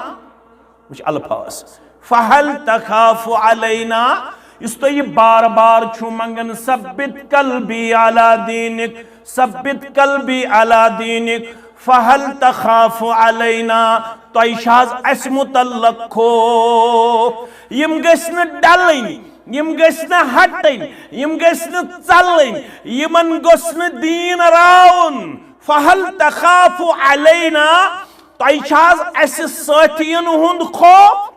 وٕچھ الفاظ، فہل تخاف علینا، یُس تُہۍ یہِ بار بار چھُو منگان، ثبت قلبی علی دینک، ثبت قلبی علی دینک، فہل تخاف علینا، تۄہہِ چھا حظ اَسہِ مُتعلق خوف؟ یِم گٔژھۍ نہٕ ڈلٕنۍ، یِم گٔژھۍ نہٕ ہٹٕنۍ، یِم گٔژھۍ نہٕ ژلٕنۍ، یِمن گوٚژھ نہٕ دیٖن راوُن۔ فہل تخاف علینا، تۄہہِ چھا حظ اَسہِ سٲتھین ہُنٛد خوف؟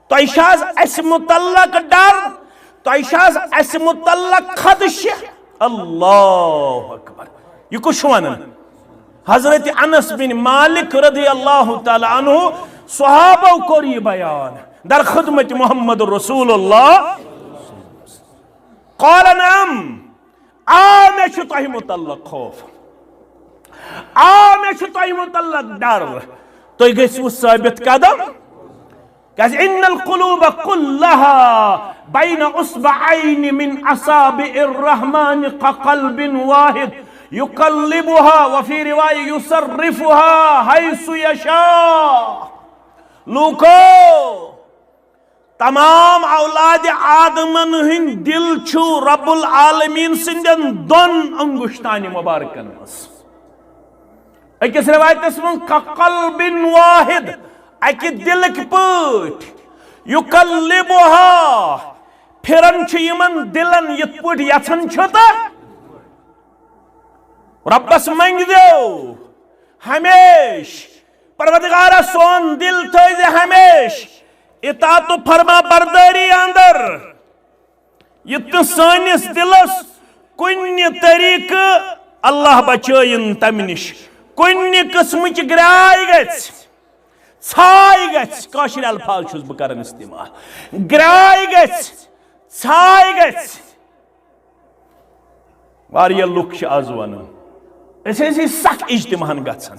تۄہہِ چھا حظ اَسہِ مُتعلق ڈر؟ تۄہہِ چھا حظ اَسہِ مُتعلق خدشہِ؟ اللہ اکبر۔ یہِ کُس چھُ وَنان؟ حضرت انس بن مالک رضی اللہ تعالیٰ عنہ، صحابو کوٚر یہِ بیان در خدمت محمد رسول اللہ۔ قال نعم، آ، مےٚ چھُ تۄہہِ مُتعلق خوف، آ، مےٚ چھُ تۄہہِ مُتعلق ڈر۔ تُہۍ گٔژھِو ثٲبت قدم۔ کیازِ ان القلوب کلها بین اصبعین من اصابع الرحمن كقلب واحد يقلبها وفي رواية يصرفها حيث يشاء. لوکو، تمام اولاد آدمن ہند دل چھُ رب العالمین سندین دون انگشتان مبارکن منز۔ اکس روایتس منز، كقلب واحد، اکہ دلک پاٹھۍ، يقلبها، پھران چھُ یمن دلن یتھ پاٹھۍ یژھان چھُ تہ۔ ربس منگ دیو ہمیش، پروردگارا، سون دل تھٲوزِ ہمیش اطاعت و فرما برداری اندر، یتھ نہٕ سٲنِس دلس کُنہِ طریقہٕ، اللہ بچٲیِن تمہِ نِش، کُنہِ قٕسمٕچ گراے گژھِ، ژھاے گژھِ، کٲشِر الفاظ چھُس بہٕ کران استعمال، گراے گژھِ، ژھاے گژھِ۔ واریاہ لُکھ چھِ از ونان، أسۍ ٲسۍ سخ اجتماعن گژھان،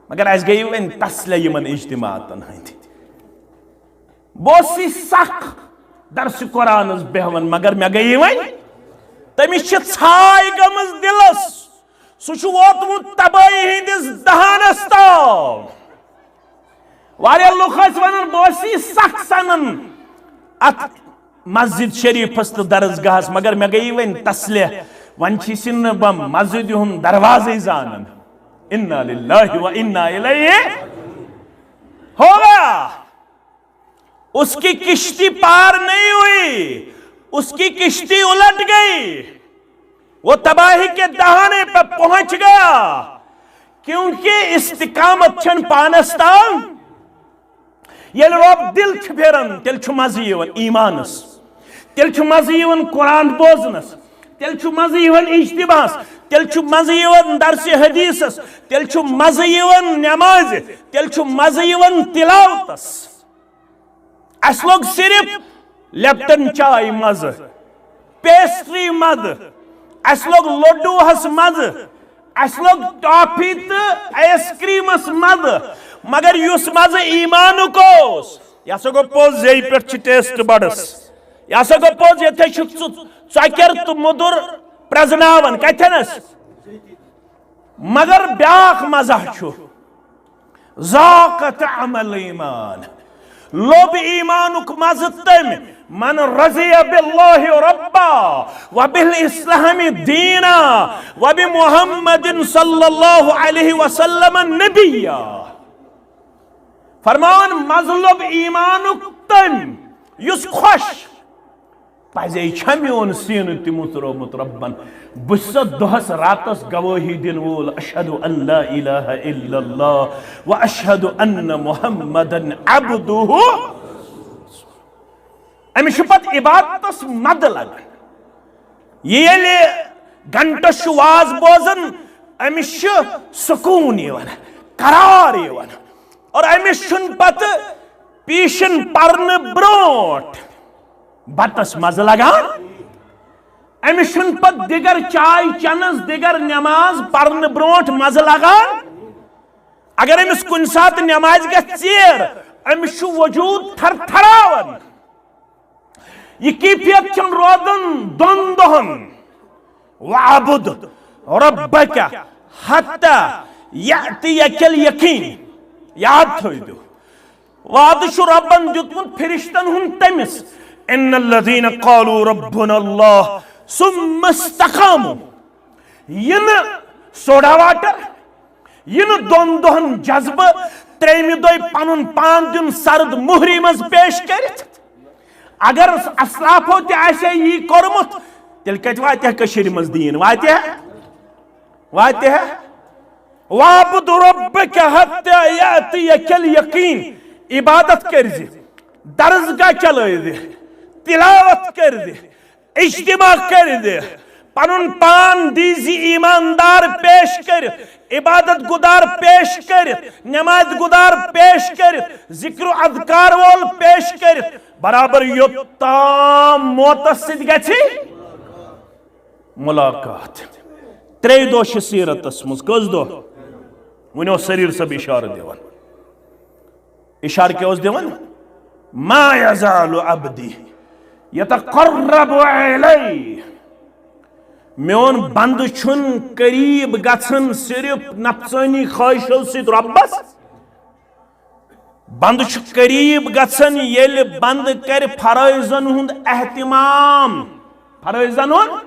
مگر اسہِ گٔیہِ وۄنۍ تسلے یِمن اجتماعاتن ہٕنٛدۍ۔ بہٕ اوسُس سخ درس قرآنس بیہوان، مگر مےٚ گٔیہِ وۄنۍ، تٔمِس چھِ ژھاے گٔمٕژ دِلس، سُہ چھُ ووتمُت تبٲہی ہٕنٛدِس دہانس تام۔ واریاہ لُکھ ٲسۍ ونان، بہٕ اوسُس سخ سنان اتھ مسجد شریفس تہٕ درسگاہس، مگر مےٚ گٔیہِ وۄنۍ تسلے، وۄنۍ چھُس نہٕ بہٕ مسجد ہُنٛد دروازے زانان۔ انا للہ و انا الیہ۔ ہوگا، اس کی کشتی پار نہیں ہوئی، اس کی کشتی الٹ گئی، وہ تباہی کے دہانے پر پہنچ گیا، کیونکہ استقامت چھن پانس تام۔ ییٚلہِ رۄب دِل چھُ پھیران، تیٚلہِ چھُ مزٕ یِوان ایمانس، تیٚلہِ چھُ مزٕ یِوان قرآن بوزنس، تیٚلہِ چھُ مزٕ یِوان اجتماعس، تیٚلہِ چھُ مزٕ یِوان درسِ حدیثس، تیٚلہِ چھُ مزٕ یِوان نمازِ، تیٚلہِ چھُ مزٕ یِوان تلاوتس۔ اسہِ لوٚگ صرف لیپٹن چاے مزٕ، پیسٹری مزٕ، اسہِ لوٚگ لڈوہس مزٕ، اسہِ لوٚگ ٹافی تہٕ آئس کریمس مزٕ، مگر یُس مزٕ ایمانُک اوس، یہِ ہسا گوٚو پوٚز، یے پٮ۪ٹھ چھِ ٹیسٹ بڈس، یہِ ہسا گوٚو پوٚز، ییٚتہِ چھُ ژٕ ژۄکیر تہٕ مُدُر پرزناوان۔ کتھنس؟ مگر بیاکھ مزہ چھُ، ذاق طعم الایمان، لوٚب ایمانُک مزٕ تٔمۍ، من رضی باللہ ربا وبالاسلام دینا وبمحمد صلی اللہ علیہ وسلم نبیا۔ فرمان، مزٕ لوٚب ایمانُک تٔمۍ یُس خۄش پزے چھا میون سینہٕ تہِ مُترومُت رۄبن؟ بہٕ چھُسا دۄہس راتس گوٲہی دِنہٕ وول، اشہد ان لا الہ الا اللہ و اشہد ان محمدن عبدہ۔ أمِس چھُ پتہٕ عبادتس مزٕ لگان۔ یہِ ییٚلہِ گھنٹس چھُ واز بوزان، أمِس چھُ سکوٗن یِوان، قرار یِوان، اور أمِس چھُنہٕ پتہٕ پیشن پرنہٕ برونٹھ بتس مزٕ لگان۔ أمِس چھُنہٕ پتہٕ دِگر چاے چنس، دِگر نماز پرنہٕ برونٹھ مزٕ لگان۔ اگر أمِس کُنہِ ساتہٕ نمازِ گژھِ ژیر، أمِس چھُ وجود تھرتھراوان۔ یہِ کیفیت چھَنہٕ روزان دۄن دۄہَن۔ وَاعْبُدْ رَبَّكَ حَتَّى يَأْتِيَكَ الْيَقِينُ۔ یاد تھٲوِو۔ وعدٕ چھُ رۄبَن دیُتمُت فرشتن ہُنٛد تٔمِس، إِنَّ الَّذِينَ قَالُوا رَبُّنَا اللَّهُ ثُمَّ اسْتَقَامُوا۔ یہِ نہٕ سوڈا واٹر، یہِ نہٕ دۄن دۄہن جذبہٕ، ترٛیٚیمہِ دۄہہِ پنُن پان دیُن سرد مُہرِ منٛز پیش کٔرِتھ۔ اگر اسلافو تہِ آسہِ ہے یی کوٚرمُت، تیٚلہِ کتہِ واتہِ ہا کٔشیٖرِ منٛز دیٖن؟ واتہِ ہا؟ واتہِ ہا؟ وَاعْبُدْ رَبَّكَ حَتَّى يَأْتِيَكَ الْيَقِينُ۔ عبادت کٔرزِ، درسگاہ چلٲوزِ، تلاوت کٔرزِ، اجتماع کٔرِتھ، پنُن پان دیٖزِ ایماندار پیش کٔرِتھ، عبادت گُزار پیش کٔرِتھ، نماز گُزار پیش کٔرِتھ، ذکر و اذکار وول پیش کٔرِتھ، برابر یوٚتام موتس سۭتۍ گژھِ ملاقات۔ ترٛیٚیہِ دۄہ چھِ سیرتس منٛز۔ کٔژ دۄہ؟ وۄنۍ اوس سریٖر صٲب اشارٕ دِوان۔ اشارٕ کیٛاہ اوس دِوان؟ ما یزال عبدی یتقرب الی۔ میون بندٕ چھُن قریب گژھان صرف نفسانی خواہشو سۭتۍ رۄبس۔ بندٕ چھُ قریب گژھان ییٚلہِ بندٕ کرِ فرٲیضن ہُنٛد اہتمام۔ فرٲیضن ہُنٛد،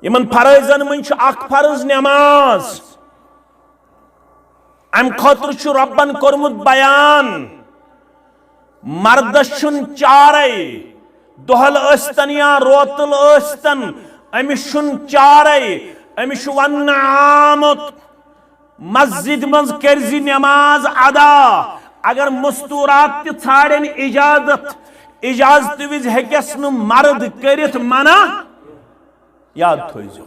یِمن فرٲیضن منٛز چھُ اکھ فرض نماز۔ امہِ خٲطرٕ چھُ رۄبن کوٚرمُت بیان، مردس چھُنہٕ چارے، دۄہل ٲسۍتن یا روتل ٲسۍتن، أمِس چھُنہٕ چارے، أمِس چھُ وننہٕ آمُت، مسجد منٛز کٔرزِ نماز ادا۔ اگر مستورات تہِ ژھانڈن اجازت، اجازتہٕ وِزِ ہیٚکٮ۪س نہٕ مرد کٔرِتھ منع۔ یاد تھٲیزیو،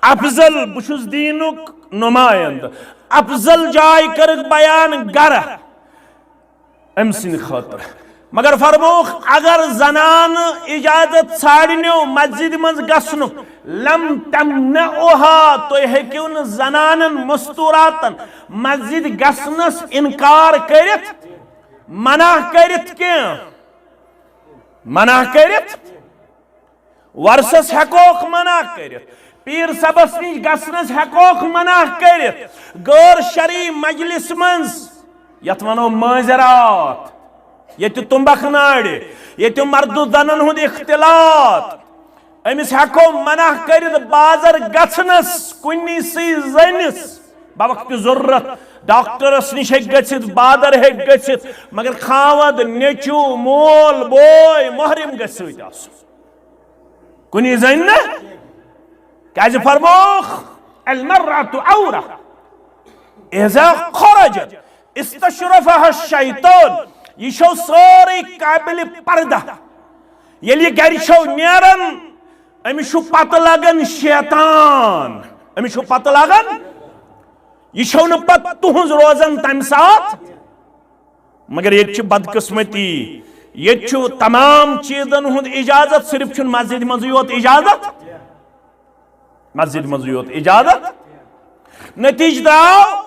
افضل، بہٕ چھُس دیٖنُک نُمایندٕ، افضل جاے کٔرٕکھ بیان گرٕ أمۍ سٕنٛدِ خٲطرٕ۔ مگر فرمووُکھ، اگر زنانہٕ اجازت ژھانڈنیو مسجدِ منٛز گژھنُک، لم تمنعوها، تُہۍ ہیٚکِو نہٕ زنانن مستوراتن مسجد گژھنس انکار کٔرِتھ، منع کٔرِتھ کینٛہہ، منع کٔرِتھ۔ وۄرثس ہیٚکوکھ منع کٔرِتھ، پیٖر صٲبس نِش گژھنس ہیٚکوکھ منع کٔرِتھ، غٲر شرعی مجلس منٛز، یتھ ونو مٲنزِ راتھ، ییٚتہِ تُمبکھ نارِ، ییٚتہِ مرد و زنن ہُنٛد اختلاط، أمِس ہیٚکو منع کٔرِتھ بازر گژھنس کُنی سٕے زٔنِس۔ بوقت ضرورت ڈاکٹرس نِش ہیٚکہِ گٔژھِتھ، بازر ہیٚکہِ گٔژھِتھ، مگر خاوند، نیٚچو، مول، بوے، محرم گژھِ سۭتۍ آسُن۔ کُنی زٔنۍ نہٕ۔ کیازِ فرمووُکھ، المرأة عورة اذا خرجت استشرفها الشیطان۔ یہِ چھو سٲرٕے قابل پردہ۔ ییٚلہِ یہِ گرِ چھو نیران، أمِس چھُ پتہٕ لگان شیطان۔ أمِس چھُ پتہٕ لگان، یہِ چھو نہٕ پتہٕ تُہنٛز روزان تمہِ ساتہٕ۔ مگر ییٚتہِ چھِ بدقسمتی، ییٚتہِ چھُ تمام چیٖزن ہُنٛد اجازت، صرف چھُنہٕ مسجدِ منٛزٕے یوت اجازت، مسجدِ منٛزٕے یوت اجازت۔ نتیجہٕ درٛاو،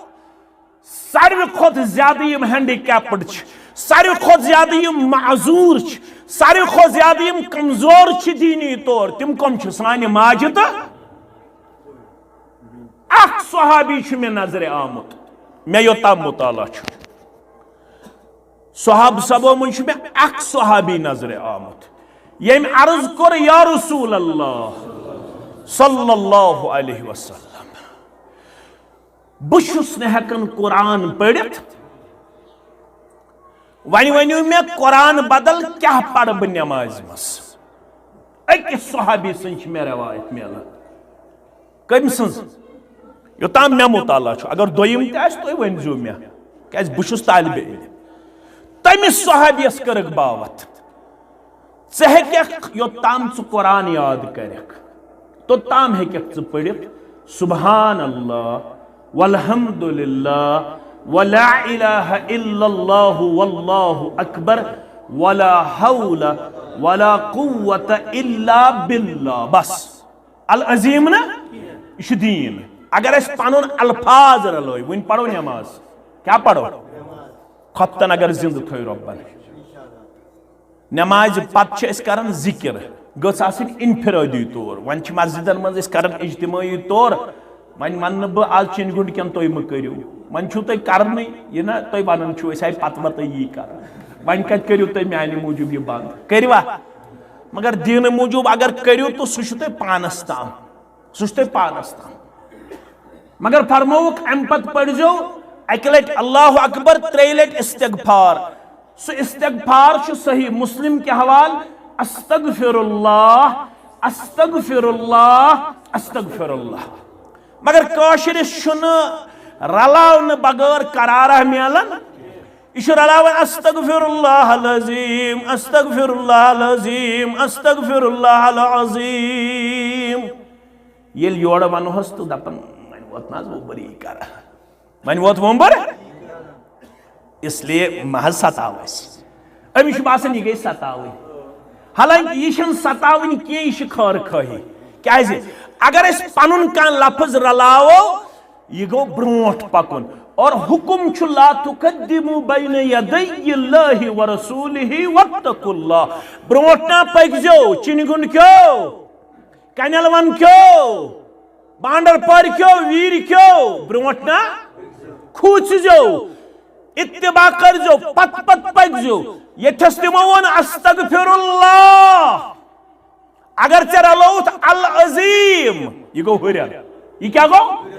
ساروی کھۄتہٕ زیادٕ یِم ہینڈی کیپڈ چھِ، ساروی کھۄتہٕ زیادٕ یِم معذور چھِ، ساروی کھۄتہٕ زیادٕ یِم کمزور چھِ دیٖنی طور، تِم کم چھِ؟ سانہِ ماجہِ تہٕ اکھ صحابی چھُ مےٚ نظرِ آمُت، مےٚ یوٚتام مطالعہ چھُ۔ صحابہٕ صٲبو منٛز چھُ مےٚ اکھ صحابی نظرِ آمُت، ییٚمۍ عرض کوٚر، یا رسول اللہ صلی اللہ علیہ وسلم، بہٕ چھُس نہٕ ہٮ۪کان قرآن پٔرِتھ، وۄنۍ ؤنِو مےٚ قرآن بدل کیٛاہ پرٕ بہٕ نمازِ منٛز؟ أکِس صحابی سٕنٛز چھِ مےٚ روایت میلان۔ کٔمۍ سٕنٛز؟ یوٚتام مےٚ مطالعہ چھُ، اگر دوٚیِم تہِ آسہِ، تُہۍ ؤنۍزیو مےٚ، کیٛازِ بہٕ چھُس طالبہِ علم۔ تٔمِس صحابیَس کٔرٕکھ باوَتھ، ژٕ ہیٚکَکھ یوٚتام ژٕ قرآن یاد کَرَکھ، توٚتام ہیٚکَکھ ژٕ پٔرِتھ، سبحان اللہ، والحمد للہ، ولا الہ الا اللہ، واللہ اکبر، ولا حول ولا قوت الا باللہ۔ بس۔ العظیم نہ، یہِ چھُ دیٖن۔ اگر أسۍ پنُن الفاظ رلٲوۍ، وۄنۍ پرو نماز۔ کیٛاہ پرو؟ خۄفتن اگر زندٕ تھٲوۍ رۄبن۔ نمازِ پتہٕ چھِ أسۍ کران ذکر، گٔژھ آسٕنۍ انفرٲدی طور۔ وۄنۍ چھِ مسجدن منٛز أسۍ کران اجتمٲعی طور۔ وۄنۍ ونہٕ نہٕ بہٕ آز چِنہِ گُنڈ کٮ۪ن تُہۍ مہٕ کٔرِو، وۄنۍ چھُو تُہۍ کرنٕے، یہِ نہ تُہۍ ونان چھِو أسۍ آیہِ پتہٕ وتہٕ یی کران۔ وۄنۍ کتہِ کٔرِو تُہۍ میانہِ موٗجوٗب یہِ بنٛد؟ کٔرِوا؟ مگر دیٖنہٕ موٗجوٗب اگر کٔرِو تہٕ سُہ چھُ تۄہہِ پانس تام، سُہ چھُ تۄہہِ پانس تام۔ مگر فرمووُکھ امہِ پتہٕ پٔرزیو اکہِ لٹہِ اللہ اکبر، ترٛیٚیہِ لٹہِ استغفار۔ سُہ استغفار چھُ صحیح مسلم کہِ حوالہٕ، استغفر اللہ، استغفر اللہ، استغفر اللہ۔ مگر کٲشرِس چھُنہٕ رلاونہٕ بغٲر قرارہ میلان۔ یہِ چھُ رلاوان، استغفر اللہ العظیم، استغفر اللہ العظیم، استغفر اللہ العظیم۔ ییٚلہِ یورٕ ونہوس تہٕ دپان، وۄنۍ ووت نہ حظ وۄنۍ بٔری کران، وۄنۍ ووت وۄمبر۔ اس لیے مہ حظ ستاو اسہِ۔ أمِس چھُ باسان، یہِ گٔے ستاوٕنۍ۔ حالانکہ یہِ چھَنہٕ ستاوٕنۍ کینٛہہ، یہِ چھِ خٲر خٲہی۔ کیازِ؟ اگر أسۍ پنُن کانٛہہ لفظ رلاوو، یہِ گوٚو برونٛٹھ پکُن۔ اور حکم چھُ، لا تقدموا بین یدی اللہ ورسولہ واتقوا اللہ۔ برونٹھ نہ پٔکۍ زیو، چِنہِ گُنٛڈ کیو، کنیل ون کیو، بانڈر پور کیو، ویر کیو، برونٹھ نہ کھوٗژ زیو، اتباع کٔرۍ زیو، پتہٕ پتہٕ پٔکۍ زیو۔ ییٚتھس تِمو ووٚن، استغفر اللہ۔ اگر ژےٚ رلووُتھ العظیم، یہِ گوٚو ہُرٮ۪ر۔ یہِ کیٛاہ گوٚو؟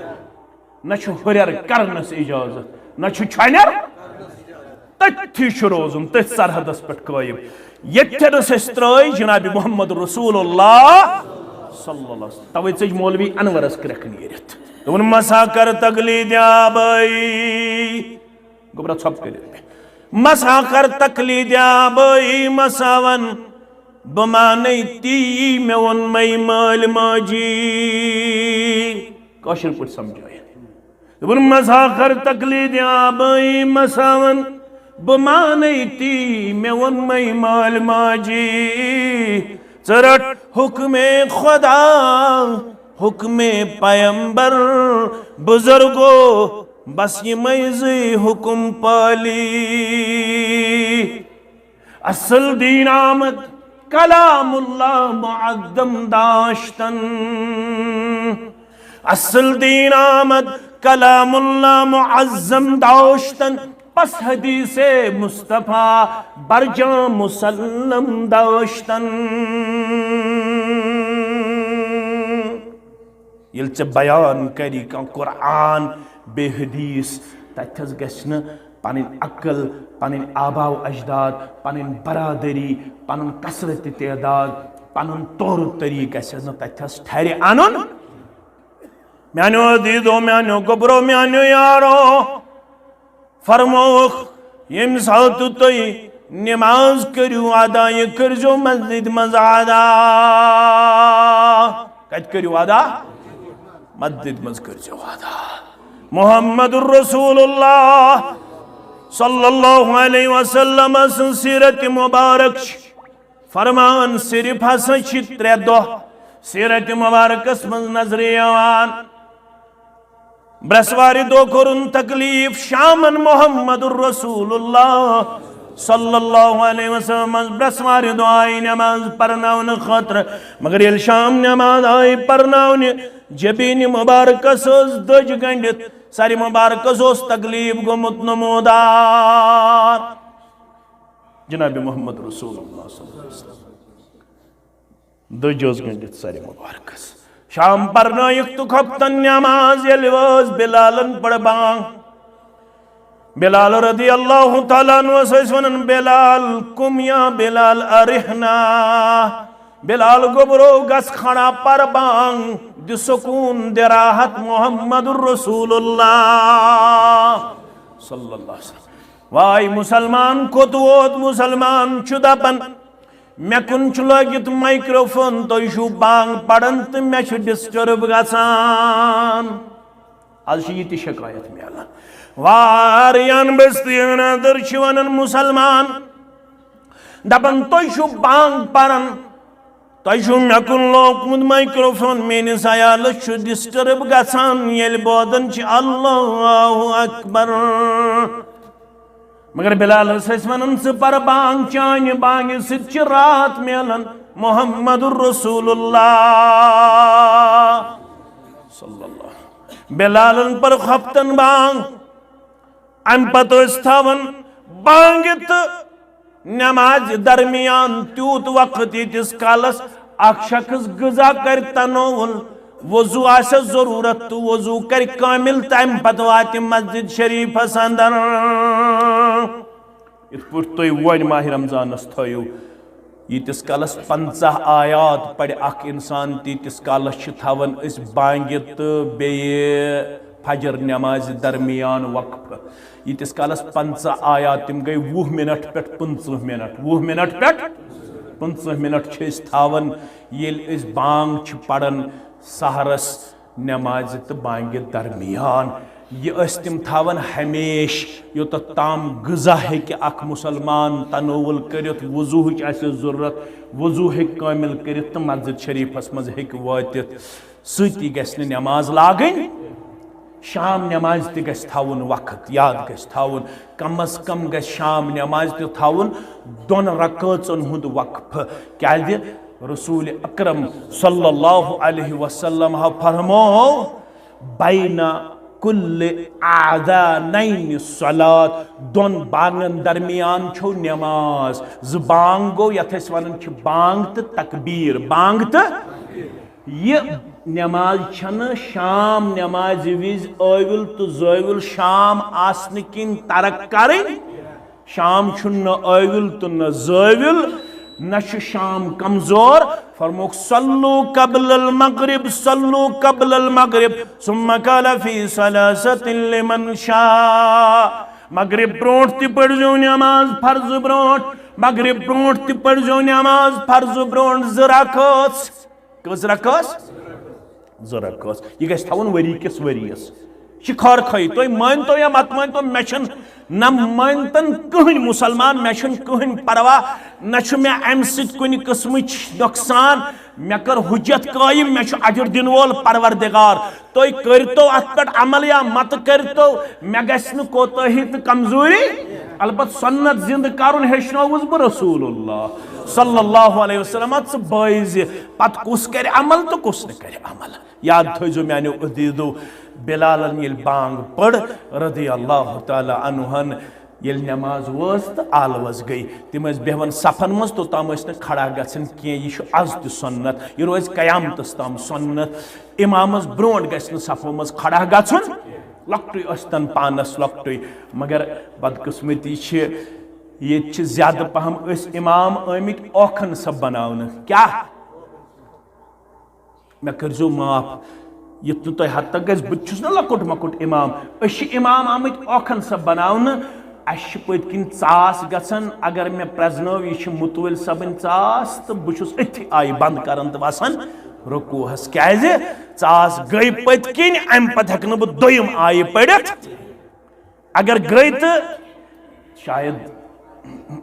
نہ چھُ ہُرٮ۪ر کرنس اجازت، نہ چھُ چھۄنٮ۪ر۔ تٔتھی چھُ روزُن، تٔتھۍ سرحدس پٮ۪ٹھ قٲیِم۔ ییٚتھٮ۪نس أسۍ ترٛٲے جناب محمد رسول اللہ صلی اللہ علیہ وسلم۔ توے ژٔج مولوی انورس کرٛٮ۪کھ نیٖرِتھ۔ دوٚپُن، مسا کر تقلید آبائی۔ گوٚبرا ژھۄپہٕ کٔرِتھ مےٚ۔ مسا کر تقلید آبائی، مسا ون بہٕ مانے تی مےٚ ووٚن مے مٲلۍ ماجی۔ کٲشِر پٲٹھۍ سمجھٲیِتھ۔ دوٚپُن، مسا کر تقلید آبائی، مسا ون بہٕ مانے تی مےٚ ووٚن مے مٲلۍ ماجی۔ ژٕ رٹ حکم خدا، حکم پیمبر، بزرگو، بس یِمے زٕے حکم پٲلی۔ اصل دین آمد کلام اللہ معظم داشتن۔ اصل دین آمد کلام اللہ معظم داشتن۔ پس حدیث مصطفیٰ برجام مسلم داشتن۔ ییٚلہِ ژےٚ بیان کری کانٛہہ قرآن بیٚیہِ حدیث، تتہِ حظ گژھِ نہٕ پنٕنۍ عقل، پنٕنۍ آبا و اجداد، پنٕنۍ برادری، پنُن کثرت تعداد، پنُن طور طریقہٕ گژھِ نہٕ تتہِ حظ ٹھرِ انُن۔ میانیو عزیزو، میانیو گوبرو، میانیو یارو، فرمووُکھ، ییٚمہِ ساتہٕ تُہۍ نماز کٔرِو ادا، یہِ کٔرۍزیو مسجد منٛز ادا۔ کتہِ کٔرِو ادا؟ مسجد منٛز کٔرۍزیو ادا۔ محمد رسول اللہ صلی اللہ علیہ وسلم سٕنٛز سیرت مبارک چھِ فرمان، صرف ہسا چھِ ترٛےٚ دۄہ سیرت مبارکس منٛز نظرِ یِوان۔ برٛٮ۪سوارِ دۄہ کوٚرُن تکلیف شامن محمد رسول اللہ صلی اللہ علیہ وسلم منٛز، برٛٮ۪سوارِ دۄہ آیہِ نماز پرناونہٕ خٲطرٕ، مگر ییٚلہِ شام نماز آیہِ پرناونہِ، جبیٖنہِ مبارکس ٲس دٔج گنٛڈِتھ، سرِ مبارکس اوس تکلیف گوٚمُت نمودار۔ جناب محمد رسول اللہ صلی اللہ علیہ وسلم۔ دٔج ٲس گٔنٛڈِتھ سرِ مبارکس۔ شام پرنٲیِکھ تہٕ خۄفتن نماز، ییٚلہِ وٲژ بلالن پٔر بانگ۔ بلال رضی اللہ تعالیٰ عنہس ٲسۍ ونان، بلال قم یا بلال ارحنا، بلال گوٚبرو گژھ کھڑا، پٔر بانگ، دِ سکوٗن، دِ راحت محمد رسول اللہ صلی اللہ علیہ وسلم۔ واے مسلمان کوٚت ووت؟ مسلمان چھُ دپان، مےٚ کُن چھُ لٲگِتھ مایکروفون، تُہۍ چھِو بانگ پران تہٕ مےٚ چھُ ڈسٹرب گژھان۔ از چھِ یہِ تہِ شکایت میلان۔ واریاہن بستین اندر چھِ ونان مسلمان، دپان، تُہۍ چھِو بانگ پران، تۄہہِ چھُو مےٚ کُن لوکمُت مایکروفون، میٲنِس عیالس چھُ ڈسٹرب گژھان ییٚلہِ بوزان چھِ اللہ اکبر۔ مگر بلالس ٲسۍ ونان، ژٕ پر بانگ، چانہِ بانگہِ سۭتۍ چھِ راحت میلان۔ محمد رسول اللہ صلی اللہ۔ بلالن پر خۄفتن بانگ، امہِ پتہٕ ٲسۍ تھاوان بانگہِ تہٕ نمازِ درمیان تیوٗت وقت، ییٖتِس کالس اکھ شخص غذا کرِ تناول، وضو آسٮ۪س ضروٗرت تہٕ وضو کرِ کٲمِل، تمہِ پتہٕ واتہِ مسجد شریفس اندر۔ یِتھ پٲٹھۍ تُہۍ وۄنۍ ماہِ رمضانس تھٲیِو، ییٖتِس کالس پنٛژاہ آیات پرِ اکھ انسان، تیٖتِس کالس چھِ تھاوان أسۍ بانگہِ تہٕ بیٚیہِ فجر نمازِ درمیان وقفہٕ۔ ییٖتِس کالس پنٛژاہ آیات، تِم گٔے وُہ منٹ پٮ۪ٹھ پٕنٛژٕہ منٹ، وُہ منٹ پٮ۪ٹھ پٕنٛژٕہ منٹ چھِ أسۍ تھاوان، ییٚلہِ أسۍ بانگ چھِ پران سحرس نمازِ تہٕ بانگہِ درمیان۔ یہِ ٲسۍ تِم تھاوان ہمیشہ، یوٚتتھ تام غذا ہیٚکہِ اکھ مسلمان تناول کٔرِتھ، وضوہٕچ آسہِ ضرورت، وضو ہیٚکہِ کٲمِل کٔرِتھ تہٕ مسجد شریفس منٛز ہیٚکہِ وٲتِتھ۔ سۭتی گژھِ نہٕ نماز لاگٕنۍ۔ شام نماز تہِ گژھِ تھاوُن وقت، یاد گژھِ تھاوُن، کم از کم گژھِ شام نماز تہِ تھاوُن دۄن رکٲژن ہُنٛد وقفہٕ۔ کیازِ؟ رسول اکرم صلی اللہ علیہ وسلم ہا فرمو، "بین کل اذانین صلات"، دۄن بانگن درمیان چھو نماز۔ زٕ بانگ گوٚو، یتھ أسۍ ونان چھِ بانگ تہٕ تکبیر، بانگ تہٕ یہِ نماز چھنہٕ شام نمازِ وِزِ ٲوِل تہٕ زٲوِل شام آسنہٕ کِنۍ ترک کرٕنۍ۔ شام چھُنہٕ نہ ٲوِل تہٕ نہ زٲوِل، نہ چھُ شام کمزور۔ فرموک، "صلوا قبل المغرب، صلوا قبل المغرب، ثم قال فی ثلاثة لمن شاء"۔ مغرب برونٹھ تہِ پٔرزیو نماز فرض برونٹھ، مغرب برونٹھ تہِ پٔرزیو نماز فرض برونٹھ زٕ رکٲژ۔ کٔژ رکٲژ؟ زٕ رکٲژ۔ یہِ گژھِ تھاوُن ؤری کِس ؤریَس۔ یہِ چھِ خٲر خٲہی۔ تُہۍ مٲنتو یا مت مٲنتو، مےٚ چھُنہٕ، نہ مٲنتن کٕہٕنۍ مُسلمان، مےٚ چھُنہٕ کٕہٕنۍ پرواہ، نہ چھُ مےٚ اَمہِ سۭتۍ کُنہِ قٕسمٕچ نۄقصان۔ مےٚ کٔر حُجت قٲیِم، مےٚ چھُ اجر دِنہٕ وول پروردگار۔ تُہۍ کٔرۍتو اَتھ پٮ۪ٹھ عمل یا مت کٔرۍتو، مےٚ گژھِ نہٕ کوتٲہی تہٕ کمزوری۔ البتہ سنت زندٕ کرُن ہیٚچھنووُس بہٕ رسول اللہ صلی اللہ علیہ وسلم۔ ژٕ بٲیزِ، پتہٕ کُس کرِ عمل تہٕ کُس نہٕ کرِ عمل۔ یاد تھٲیزیو میانیو عزیزو، بلالن ییٚلہِ بانگ پٔر رضی اللہ تعالیٰ عنہن، ییٚلہِ نماز وٲژ تہٕ آلوس گٔے، تِم ٲسۍ بیہوان صفن منٛز، توٚتام ٲسۍ نہٕ کھڑا گژھان کینٛہہ۔ یہِ چھُ از تہِ سنت، یہِ روزِ قیامتس تام سنت۔ امامس برونٹھ گژھِ نہٕ صفو منٛز کھڑا گژھُن، لۄکٹُے ٲسۍتن پانس لۄکٹُے۔ مگر بدقسمتی چھِ، ییٚتہِ چھِ زیادٕ پہم أسۍ امام آمٕتۍ اوکھن سب بناونہٕ۔ کیٛاہ؟ مےٚ کٔرۍزیو معاف، یُتھ نہٕ تۄہہِ حد تک گژھِ، بہٕ تہِ چھُس نہ لۄکُٹ مۄکُٹ امام۔ أسۍ چھِ امام آمٕتۍ اوکھن سب بناونہٕ۔ اَسہِ چھِ پٔتۍ کِنۍ ژاس گژھان، اگر مےٚ پرٛزنٲو، یہِ چھِ مُتوٲلۍ صٲبٕنۍ ژاس، تہٕ بہٕ چھُس أتھی آیہِ بنٛد کران تہٕ وَسان رکوٗعس۔ کیٛازِ؟ ژاس گٔے پٔتۍ کِنۍ، اَمہِ پتہٕ ہٮ۪کہٕ نہٕ بہٕ دوٚیِم آیہِ پٔرِتھ۔ اگر گٔے تہٕ شاید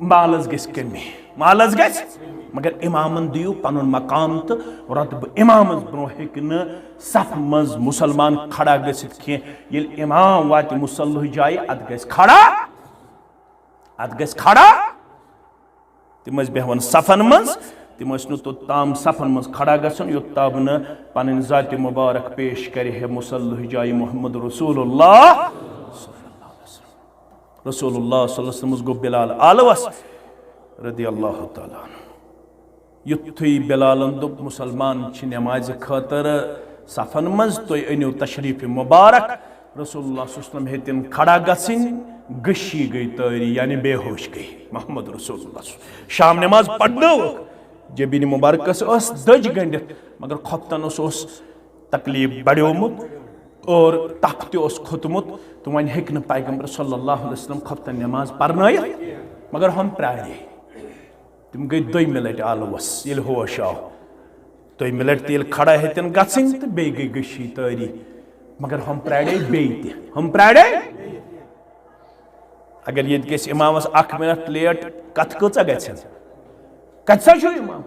مالس گژھِ کمی، مالس گژھِ، مگر امامن دِیِو پنُن مقام تہٕ رۄتبہٕ۔ امامس برونٛہہ ہیٚکہِ نہٕ صف منٛز مُسلمان کھڑا گٔژھِتھ کینٛہہ۔ ییٚلہِ امام واتہِ مُصلح جایہِ، اتھ گژھِ کھڑا، اتھ گژھِ کھڑا۔ تِم ٲسۍ بیہوان صفن منٛز، تِم ٲسۍ نہٕ توٚتام صفن منٛز کھڑا گژھان، یوٚت تام نہٕ پنٕنۍ ذاتِ مبارک پیش کرِ ہے مُصلح جایہِ محمد رسول اللہ۔ رسول اللہ صلی اللہ علیہ وسلمس گوٚو بلال آلوس رضی اللہ تعالیٰ عنہ۔ یُتھُے بلالن دوٚپ، "مُسلمان چھِ نمازِ خٲطرٕ صفن منٛز، تُہۍ أنِو تشریف مبارک۔" رسول اللہ صلی اللہ علیہ وسلم ہیٚتِن کھڑا گژھٕنۍ، غشی گٔے طٲری، یعنی بے ہوش گٔے۔ محمد رسول اللہ صلی اللہ علیہ وسلم۔ شام نماز پرنٲوٕکھ، جبین مبارکس ٲس دٔج گٔنڈِتھ، مگر خۄفتن اوس، اوس تکلیف بڑیومُت اور تپھ تہِ اوس کھوٚتمُت، تہٕ وۄنۍ ہیٚکہِ نہٕ پیغمبر صلی اللہ علیہ وسلم خۄفتن نماز پرنٲیِتھ، مگر ہم پرارے۔ تِم گٔے دوٚیمہِ لٹہِ آلوس، ییٚلہِ ہوش آو۔ دوٚیمہِ لٹہِ تہِ ییٚلہِ کھڑا ہیٚتِن گژھٕنۍ تہٕ بیٚیہِ گٔے غشی طٲری، مگر ہم پرارے بیٚیہِ تہِ، ہم پرارے۔ اگر ییٚتہِ گژھِ امامس اکھ منٹ لیٹ، کتھ کۭژاہ گژھن؟ کتہِ سا چھُ امام؟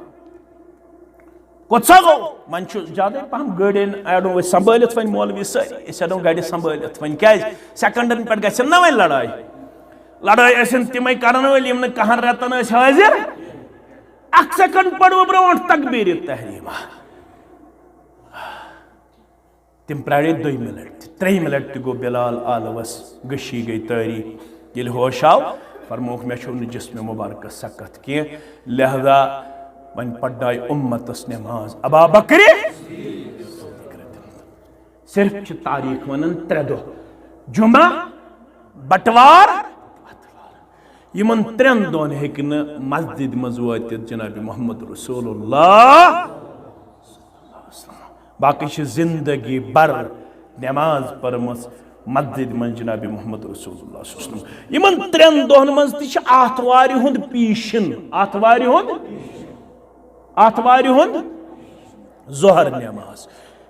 کوٚت سا گوٚو؟ وۄنۍ چھُ زیادَے پَہَم گٲڑٮ۪ن اَڑو أسۍ سنبھٲلِتھ وۄنۍ مولوی سٲری، أسۍ اَڑو گاڑِ سنبھٲلِتھ وۄنۍ۔ کیٛازِ؟ سیکنڈن پٮ۪ٹھ گژھن نہ وۄنۍ لڑٲے۔ لڑٲے ٲسِن تِمے کرن وٲلۍ یِم نہٕ کہن رٮ۪تن ٲسۍ حٲضِر۔ اکھ سیکنڈ پٔرِو برونٛٹھ تکبیٖرِ تحریٖمہ۔ تِم پرٛارے دوٚیمہِ لٹہِ تہِ، ترٛیٚیِمہِ لٹہِ تہِ گوٚو بلال آلوس، غشی گٔے طٲری۔ ییٚلہِ ہوش آو، فرمووُکھ، "مےٚ چھُو نہٕ جسمِ مبارکس سکت کینٛہہ، لہذا وۄنۍ پرنایہِ اُمتس نماز ابا بکرِ صدیق رضی اللہ عنہ۔" صرف چھِ تاریخ ونان ترٛےٚ دۄہ، جمعہ، بٹوار، یِمن ترٛٮ۪ن دۄہن ہیٚکہِ نہٕ مسجد منٛز وٲتِتھ جناب محمد رسول اللہ۔ باقٕے چھِ زندگی بھر نماز پٔرمٕژ مسجد منٛز جناب محمد رسول اللہ صلی اللہ علیہ وسلم۔ یِمن ترٛٮ۪ن دۄہن منٛز تہِ چھِ آتھوارِ ہُنٛد پیٖشن، آتھوارِ ہُنٛد، آتھوارِ ہُنٛد ظہر نماز۔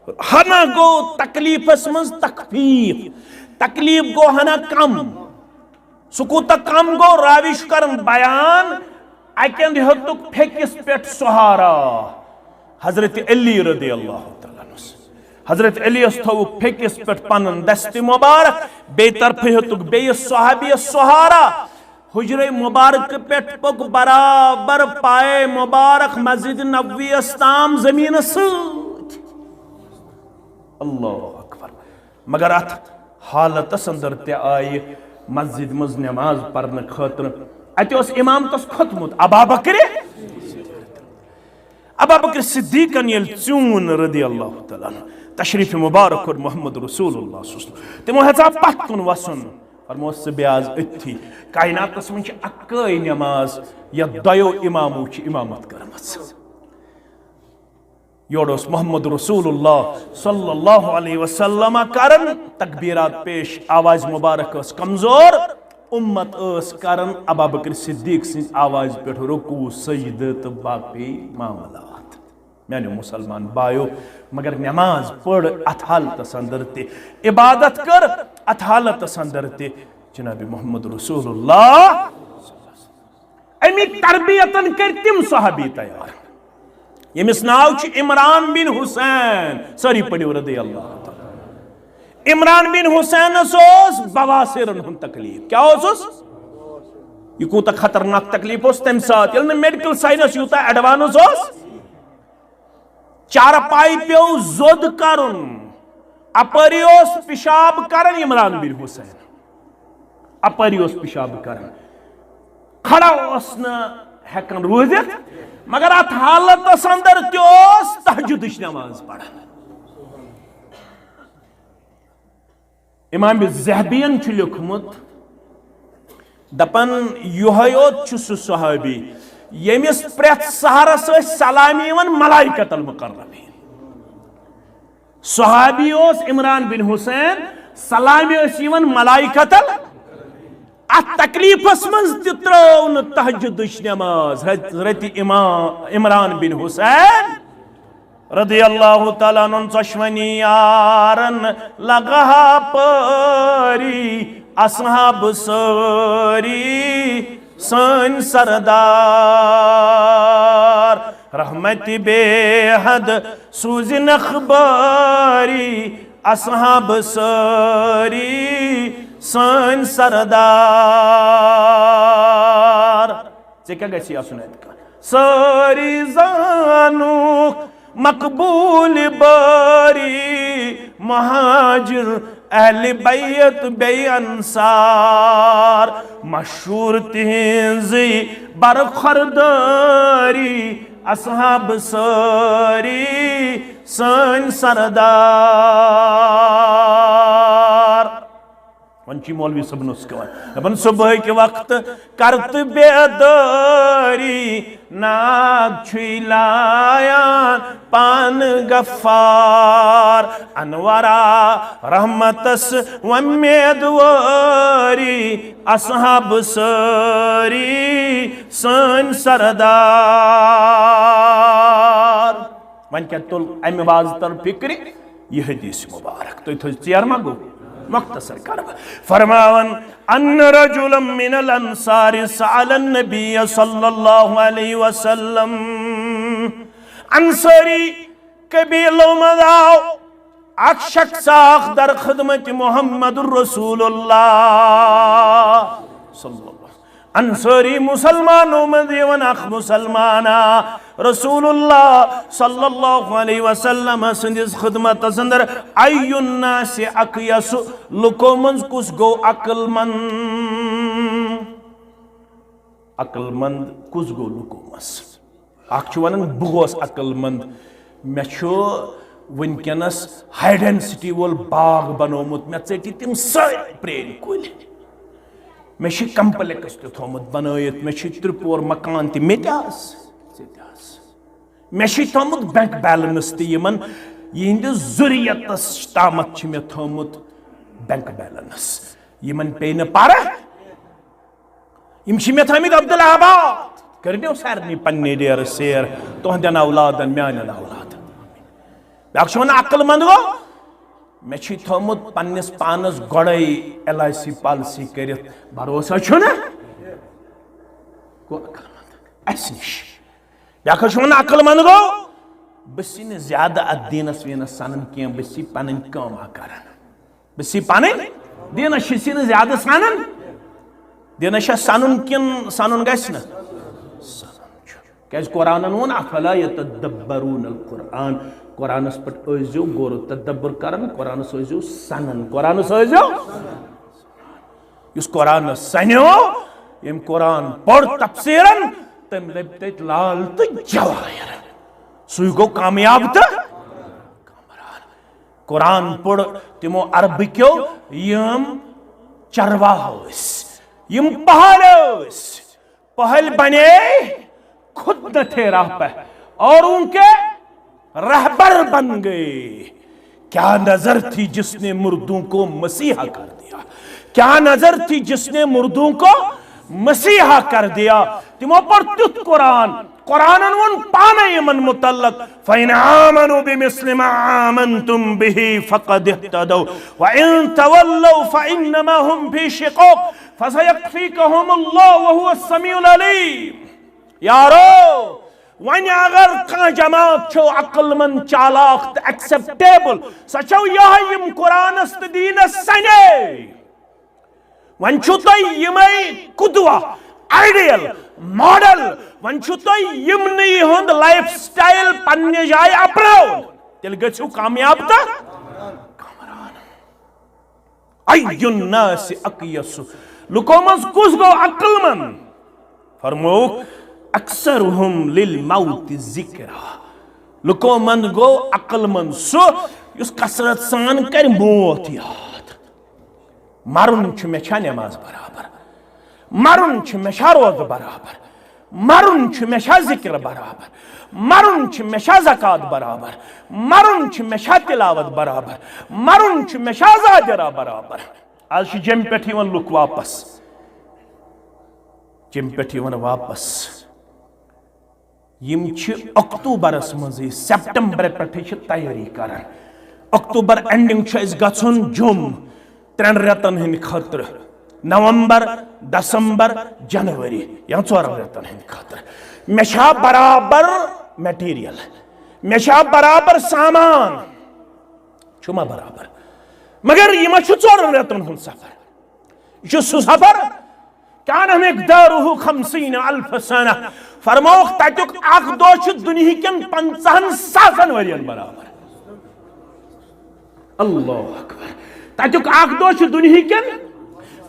ہنا گوٚو تکلیفس منٛز تخفیف، تکلیف گوٚو ہنا کم۔ سُہ کوٗتاہ کم گوٚو، راوی چھُ کران بیان، اَکہِ اندٕ ہیوٚتُکھ پھیٚکِس پٮ۪ٹھ سہارا حضرت علی رضی اللہ تعالیٰ عنہ۔ حضرت علیس تھووُکھ پھیٚکِس پٮ۪ٹھ پنُن دستِ مبارک، بیٚیہِ طرفہٕ ہیوٚتُکھ بیٚیِس صحابیَس سہارا۔ حجرے مبارکہٕ پٮ۪ٹھ پوٚک برابر پایے مبارک مسجد نبویَس تام زمینس سۭتۍ۔ اللہ اکبر۔ مگر اتھ حالتس اندر تہِ آیہِ مسجد منٛز نماز پرنہٕ خٲطرٕ۔ اتہِ اوس امامتس کھوٚتمُت ابابکرِ۔ ابابکر صدیقن ییٚلہِ ژیوٗن رضی اللہ تعالیٰ عنہ، تشریف مبارک کوٚر محمد رسول اللہ صلی اللہ علیہ وسلم، تِمو ہیژاو پتھ کُن وسُن۔ فرموس، "ژٕ بیٚہہ از أتھی۔ کائناتس منٛز چھِ اکٲے نماز یتھ دۄیو امامو چھِ امامت کٔرمٕژ۔" یورٕ اوس محمد رسول اللہ صلی اللہ علیہ وسلم کران تکبیرات پیش، آواز مبارک ٲس کمزور، امت ٲس کران ابابکر صدیق سٕنٛز آواز پٮ۪ٹھ رکوع، سجدٕ تہٕ باقی معاملات۔ میانیو مسلمان بایو، مگر نماز پٔر اتھ حالتس اندر تہِ، عبادت کٔر اتھ حالتس اندر تہِ۔ جناب محمد رسول اللہ، امیِکۍ تربیتن کٔرۍ تِم صحابی تیار، ییٚمِس ناو چھُ عمران بن حسین۔ سٲری پٔرِو رضی اللہ تعالیٰ۔ عمران بن حسینس اوس بواسیرن ہُنٛد تکلیف۔ کیٛاہ اوسُس؟ یہِ کوٗتاہ خطرناک تکلیف اوس تمہِ ساتہٕ، ییٚلہِ نہٕ میڈیکل ساینس یوٗتاہ ایڈوانس اوس۔ چارپایہِ پیوٚو زوٚد کرُن۔ اپٲری اوس پِشاب کران عمران بن حسین، اپٲری اوس پِشاب کران، کھڑا اوس نہٕ ہٮ۪کان روٗزِتھ، مگر اتھ حالتس اندر تہِ اوس تہجدٕچ نماز پران۔ امام ذہبین چھُ لیوٚکھمُت، دپان، یِہوٚے یوت چھُ سُہ صحابی ییٚمِس پرٛٮ۪تھ سحرس ٲسۍ سلام یِوان ملائکۃ المقربین۔ صحابی اوس عمران بن حسین، سلام ٲسۍ یِوان ملائکۃ ال-، اتھ تکلیفس منٛز تہِ ترٲو نہٕ تہجدٕچ نماز حضرت امام عمران بن حسین رضی اللہ تعالیٰ عنہ۔ ژۄشوٕنی یارن لگہا پٲری اصحاب سٲری سٲنۍ سردار، رحمت بے حد سوٗزِنَکھ بٲری اصحاب سٲری سٲنۍ سردار۔ ژےٚ کیٛاہ گژھی آسُن اَتہِ کانٛہہ؟ سٲری زانُکھ مقبول بٲری، مہاجر اہل بیت بیٚیہِ انصار، مشہوٗر تِہنٛزٕے برخوردٲری، اصحاب سٲری سٲنۍ سردار۔ وۄنۍ چھُ مولوی صٲبن اوس کیٛاہ وَنان؟ دَپان، صُبحٕکۍ وقتہٕ کر تہٕ بیدٲری، ناد چھُے لایان پانہٕ غفار۔ انورا رحمتس وۄمیدوٲری، اصحاب سٲری سٲنۍ سردار۔ وۄنۍ کیٛاہ تُل اَمہِ وازٕ تل فِکرِ؟ یہِ حدیث مبارک۔ تُہۍ تھٲیِو ژیر ما گوٚو؟ مختصر کرٕ بہٕ۔ فرماوان، ان رجلا من الانصار سأل النبی صلی اللہ علیہ وسلم۔ انصاری قبیلو منٛز آو اکھ شخص اکھ در خدمت محمد رسول اللہ صلی اللہ علیہ وسلم۔ انصاری مسلمانو منٛز یِوان اکھ مسلمانا رسول اللہ صلی اللہ علیہ وسلم سٕنٛدِس خدمتس اندر، ای الناس اقیس، لُکو منٛز کُس گوٚو عقل مند؟ عقل مند کُس گوٚو لُکو منٛز؟ اکھ چھُ ونان، بہٕ گوس عقل مند، مےٚ چھُ وٕنکیٚنس ہاے ڈینسٹی وول باغ بنومُت، مےٚ ژٔٹۍ تِم سٲری پرٛٲنۍ کُلۍ، مےٚ چھُ کمپلیکس تہِ تھوٚومُت بنٲیِتھ، مےٚ چھُ ترٛےٚ پور مکان تہِ، مےٚ تہِ آس، ژےٚ تہِ آس۔ مےٚ چھُ تھوٚومُت بینک بیلنس تہِ یِمن، یِہنٛدِس ذُریتس تامتھ چھُ مےٚ تھوٚومُت بینک بیلنس، یِمن پیٚیہِ نہٕ پرٕ۔ یِم چھِ مےٚ تھٲومٕتۍ عبدالآباد۔ کٔرِو سارنٕے پننہِ ڈیرٕ سیر، تُہنٛدٮ۪ن اولادن، میانٮ۪ن اولادن۔ بیٛاکھ چھُ وَنان، عقل مند گوٚو، مےٚ چھُے تھوٚومُت پننِس پانس گۄڈَے ایل آئی سی پالیسی کٔرِتھ، بھروسہ چھُنہٕ؟ گوٚو عقل مند اَسہِ نِش۔ بیٛاکھ حظ چھُ وَنان، عقل مند گوٚو، بہٕ چھُس نہٕ زیادٕ اتھ دیٖنس ویٖنس سنان کینٛہہ، بہٕ چھُس پنٕنۍ کٲم کران۔ بہٕ چھُس پنٕنۍ دیٖنس چھُس نہٕ زیادٕ سنان۔ دیٖنس چھا سنُن کِنہٕ سنُن گژھِ نہٕ؟ سنُن چھُ۔ کیازِ قرآنن ووٚن، "افلا یتدبرون القرآن"۔ قرآنس پٮ۪ٹھ ٲسۍزیو غور و تدبر کران، قرآنس ٲسۍزیو سنان، قرآنس ٲسۍزیو۔ یُس قرآنس سنیو، ییٚمۍ قرآن پوٚر تفسیرن، تٔمۍ لٔبۍ تٔتۍ لال تہٕ جواہر۔ سُے گوٚو کامیاب تہٕ کامران۔ قرآن پوٚر تِمو عربہٕ کیو، یِم چرواہ ٲسۍ، یِم پہاڑ ٲسۍ، پہل بنے، خود نہ تھے راہ پہ، اوروں کے رہبر بن گئے۔ کیا نظر تھی جس نے مردوں کو مسیحا کر دیا؟ کیا نظر تھی جس نے مردوں کو مسیحا کر دیا؟ تِمو پوٚر تیُتھ قرآن، قرآنن ووٚن پانے یِمن متعلق، "فإن آمنوا بمثل ما آمنتم به فقد اهتدوا وإن تولوا فإنما هم في شقاق فسيكفيكهم الله وهو السميع العليم"۔ یارو، وۄنۍ اگر کانٛہہ جماعت چھو عقل مند، چالاک تہٕ ایکسپٹیبل، سۄ چھو یہے یِم قرآنس تہٕ دیٖنس سنے۔ وۄنۍ چھُو تۄہہِ یِمے قدوہ، آئیڈیل، ماڈل، وۄنۍ چھُو تۄہہِ یِمنٕے ہُنٛد لائف سٹائل پننہِ جایہِ اپناوُن، تیٚلہِ گٔژھِو کامیاب تہٕ کامران۔ ای الناس اکیس، لُکو منٛز کُس گوٚو عقل مند؟ فرمووُکھ، اکثرہم للموت ذکرا، لُکو منٛز گوٚو عقل مند سُہ یُس کثرت سان کرِ موت یاد۔ مرُن چھُ مےٚ چھا نماز برابر؟ مرُن چھُ مےٚ چھا روزٕ برابر؟ مرُن چھُ مےٚ چھا ذکر برابر؟ مرُن چھُ مےٚ چھا زکوٰۃ برابر؟ مرُن چھُ مےٚ چھا تلاوت برابر؟ مرُن چھُ مےٚ چھا زاجرہ برابر؟ آز چھِ جیٚمہِ پٮ۪ٹھ یِوان لُکھ واپس، جیٚمہِ پٮ۪ٹھ یِوان واپس۔ یِم چھِ اکتوبرس منٛزٕے، سپٹمبر پٮ۪ٹھٕے چھِ تیٲری کران۔ اکتوبر اینڈنگ چھُ اَسہِ گژھُن جوٚم ترٛٮ۪ن رٮ۪تن ہٕنٛدِ خٲطرٕ، نومبر، دسمبر، جنوری، یا ژورن رٮ۪تن ہٕنٛدِ خٲطرٕ۔ مےٚ چھا برابر میٹیریل؟ مےٚ چھا برابر سامان؟ چھُ ما برابر؟ مگر یہِ ما چھُ ژورن رٮ۪تن ہُنٛد سفر؟ یہِ چھُ سُہ سفر، کان مقدارہ خمسین الف سنہ۔ فرمووُکھ، تتیُک اکھ دۄہ چھُ دُنیہکٮ۪ن پنژاہن ساسن ؤرین برابر۔ اللہ اکبر۔ تتیُک اکھ دۄہ چھُ دُنیہکٮ۪ن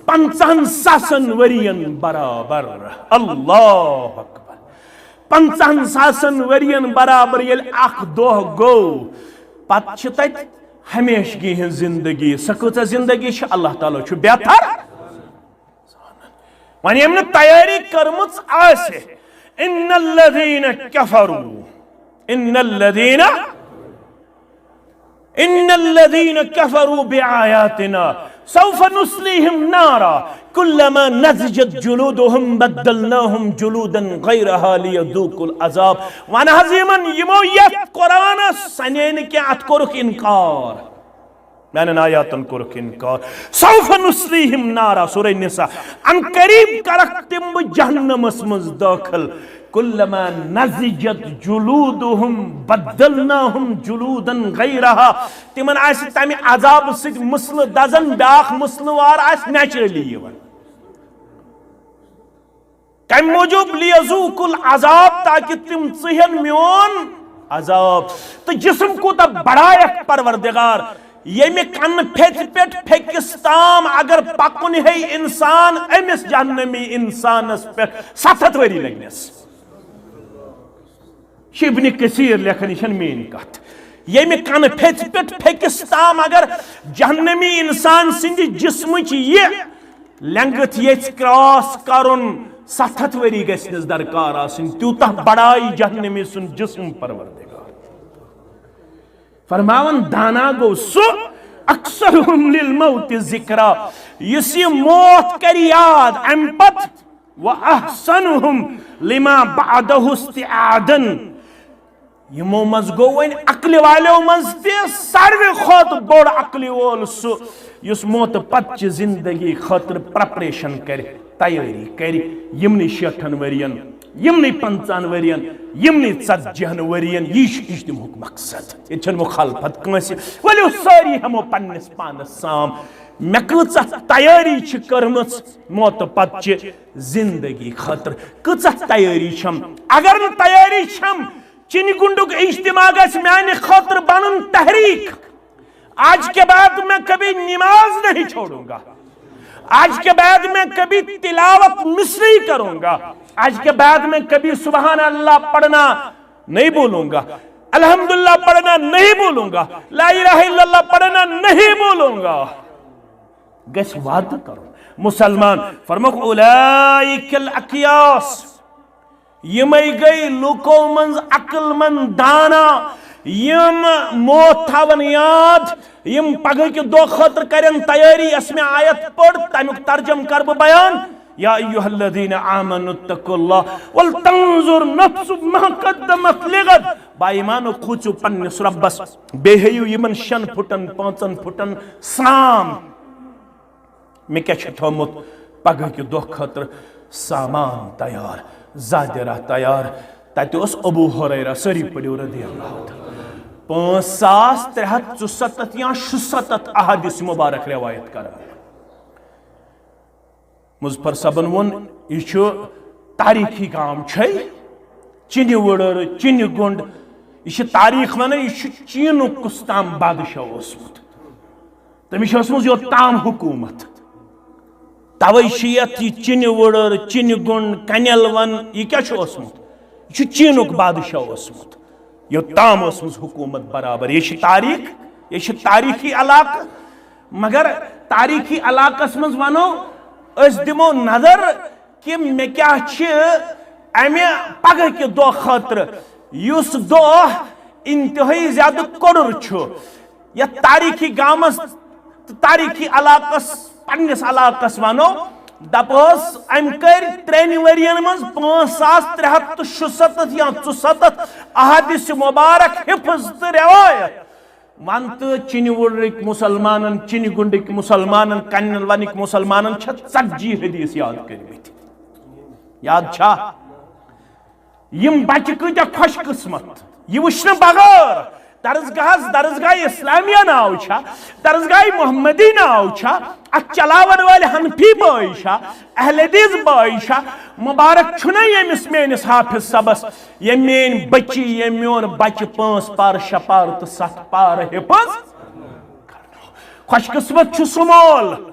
پنژاہن ساسن ؤرین برابر۔ اللہ اکبر۔ پنژاہن ساسن ؤرین برابر ییٚلہِ اکھ دۄہ گوٚو، پتہٕ چھِ تتہِ ہمیشگی ہٕنٛز زندگی۔ سۄ کۭژاہ زندگی چھِ؟ اللہ تعالیٰ چھُ بہتر۔ وۄنۍ ییٚمۍ نہٕ تیٲری کٔرمٕژ آسہِ، ان الذین کفروا، ان الذین، ان الذین کفروا بآیاتنا سوف نصلیہم نارا کلما نضجت جلودہم بدلناہم جلودا غیرہا لیذوقوا العذاب۔ وَن حظ یِمن، یِمو یتھ قرآنس سنے نہٕ کینٛہہ، اتھ کوٚرُکھ انکار۔ میانٮ۪ن آیاتن کوٚرُکھ انکار۔ سوف نصلیہم نارا، سورہ نساء۔ ان قریب کرکھ تِم بہٕ جہنمس منٛز دٲخل۔ کلما نضجت جلودہم بدلناہم جلودا غیرہا۔ تِمن آسہِ تمہِ عذابہٕ سۭتۍ مسلہٕ دزان، بیاکھ مسلہٕ وار آسہِ نیچرلی یِوان۔ کمہِ موٗجوٗب؟ لیذوقوا العذاب، تاکہِ تِم ژٕہن میون عذاب۔ تہٕ جسم کوٗتاہ بڑایکھ پروردگار، ییٚمہِ کنہٕ پھیٚژِ پٮ۪ٹھ پھیٚکِس تام اگر پکُن ہے انسان، أمِس جہنمی انسانس پٮ۪ٹھ ستھ ہتھ ؤری لگنس۔ چھِ ابن کثیر لیکھان، یہِ چھَنہٕ میٛٲنۍ کتھ۔ ییٚمہِ کنہٕ پھیٚژِ پٮ۪ٹھ پھیٚکِس تام اگر جہنمی انسان سٕنٛدِ جسمٕچ یہِ لینگتھ یژھِ کراس کرُن، ستھ ہتھ ؤری گژھِ نس درکار آسٕنۍ، تیوٗتاہ بڑایہِ جہنمی سُنٛد جسم پروردگار۔ فرماوان، دانا گوٚو سُہ، اکثرہم للموت ذکرا، یُس یہِ موت کرِ یاد، امہِ پتہٕ، و احسنہم لما بعدہ استعدادا۔ یِمو منٛز گوٚو وۄنۍ عقلہِ والیو منٛز تہِ ساروی کھۄتہٕ بوٚڑ عقلہِ وول سُہ، یُس موتہٕ پتہٕ چہِ زندگی خٲطرٕ پریپریشن کرِ، تیٲری کرِ۔ یِمنٕے شیٹھن ؤرین یِمنٕے پنٛژاہن ؤرین، یِمنٕے ژتجی ہن ؤرین، یی چھُ اجتماعُک مقصد۔ ییٚتہِ چھَنہٕ مخالفت کٲنٛسہِ۔ ؤلِو سٲری ہٮ۪مو پننِس پانس سام۔ مےٚ کۭژاہ تیٲری چھِ کٔرمٕژ موتہٕ پتہٕ چہِ زندگی خٲطرٕ؟ کۭژاہ تیٲری چھم؟ اگر نہٕ تیٲری چھم، چِنہِ گُنڈُک اجتماع گژھِ میانہِ خٲطرٕ بنُن تحریک۔ آج کے بعد میں کبھی نماز نہیں چھوڑوں گا۔ آج کے بعد میں کبھی تلاوت مس نہیں کروں گا۔ آج کے بعد میں کبھی سبحان اللہ پڑھنا نہیں بولوں گا، الحمدللہ پڑھنا نہیں بولوں گا، لا الہ الا اللہ پڑھنا نہیں بولوں گا۔ گژھِ وعدٕ کرُن۔ مسلمان فرموکھ، اولئک الاکیاس، یِمے گٔے لوٗکو منٛز عقل مند دانا، یِم موت تھاون یاد، یِم پگہہ کہِ دۄہ خٲطرٕ کرن تیٲری۔ یۄس مےٚ آیت پٔر، تمیُک ترجمہٕ کرٕ بہٕ بیان۔ یا ایھا الذین آمنوا اتقوا اللہ ولتنظر نفس ما قدمت لغد۔ با ایمانو، کھوژِو پننِس رۄبس، بیٚیہِ ہیٚیِو یِمن شٮ۪ن پھُٹن، پانٛژن پھُٹن سام۔ مےٚ کیٛاہ چھُ تھوٚومُت پگہہ کہِ دۄہ خٲطرٕ سامان تیار، زادِ راہ تیار۔ تتہِ اوس ابو ہریرہ، سٲری پٔرِو رضی اللہ تعالیٰ۔ پانٛژھ ساس ترٛےٚ ہتھ ژُسَتتھ یا شُسَتتھ احادیث مبارک روایت کران۔ مظفر صٲبن ووٚن، یہِ چھُ تاریخی گام چھے، چِنہِ وُڑر، چِنہِ گُنڈ۔ یہِ چھِ تاریخ ونان، یہِ چھُ چیٖنُک کُس تام بادشاہ اوسمُت۔ تٔمِس چھِ ٲسمٕژ یوٚت تام حکوٗمت۔ توے چھِ یتھ یہِ چِنہِ وُڑر، چِنہِ گُنڈ، کنٮ۪ل ون، یہِ کیٛاہ چھُ اوسمُت؟ یہِ چھُ چیٖنُک بادشاہ اوسمُت۔ یوٚت تام ٲسمٕژ حکوٗمت برابر۔ یہِ چھِ تاریخ، یہِ چھِ تاریخی علاقہٕ۔ مگر تاریخی علاقس منٛز ونو، أسۍ دِمو نظر کہِ مےٚ کیٛاہ چھِ امہِ پگہہ کہِ دۄہ خٲطرٕ، یُس دۄہ انتہٲئی زیادٕ کوٚڈُر چھُ۔ یتھ تاریخی گامس تہٕ تاریخی علاقس، پننِس علاقس ونو، دپوس، أمۍ کٔرۍ ترٛٮ۪ن ؤرین منٛز پانٛژھ ساس ترٛےٚ ہتھ تہٕ شُسَتتھ یا ژُسَتتھ احادیث مبارک حفظ تہٕ روایت۔ ون تہٕ، چِنہِ وُڑرٕکۍ مسلمانن، چِنہِ گُنڈٕکۍ مسلمانن، کنٮ۪ل ونٕکۍ مسلمانن چھےٚ ژتجی حدیث یاد کٔرمٕتۍ۔ یاد چھا؟ یِم بچہِ کۭتیاہ خۄش قسمت، یہِ وٕچھنہٕ بغٲر درسگاہس درسگاہ اسلامیہ ناو چھا، درسگاہ محمدی ناو چھا، اتھ چلاون وٲلۍ حنفی بٲے چھا، اہل حدیث بٲے چھا؟ مبارک چھُنہ ییٚمِس میٲنِس حافظ صٲبس، ییٚمۍ میٲنۍ بچی، ییٚمۍ میون بچہِ پانٛژھ پار، شےٚ پار تہٕ ستھ پار حفظ۔ خۄش قسمت چھُ سُہ مول،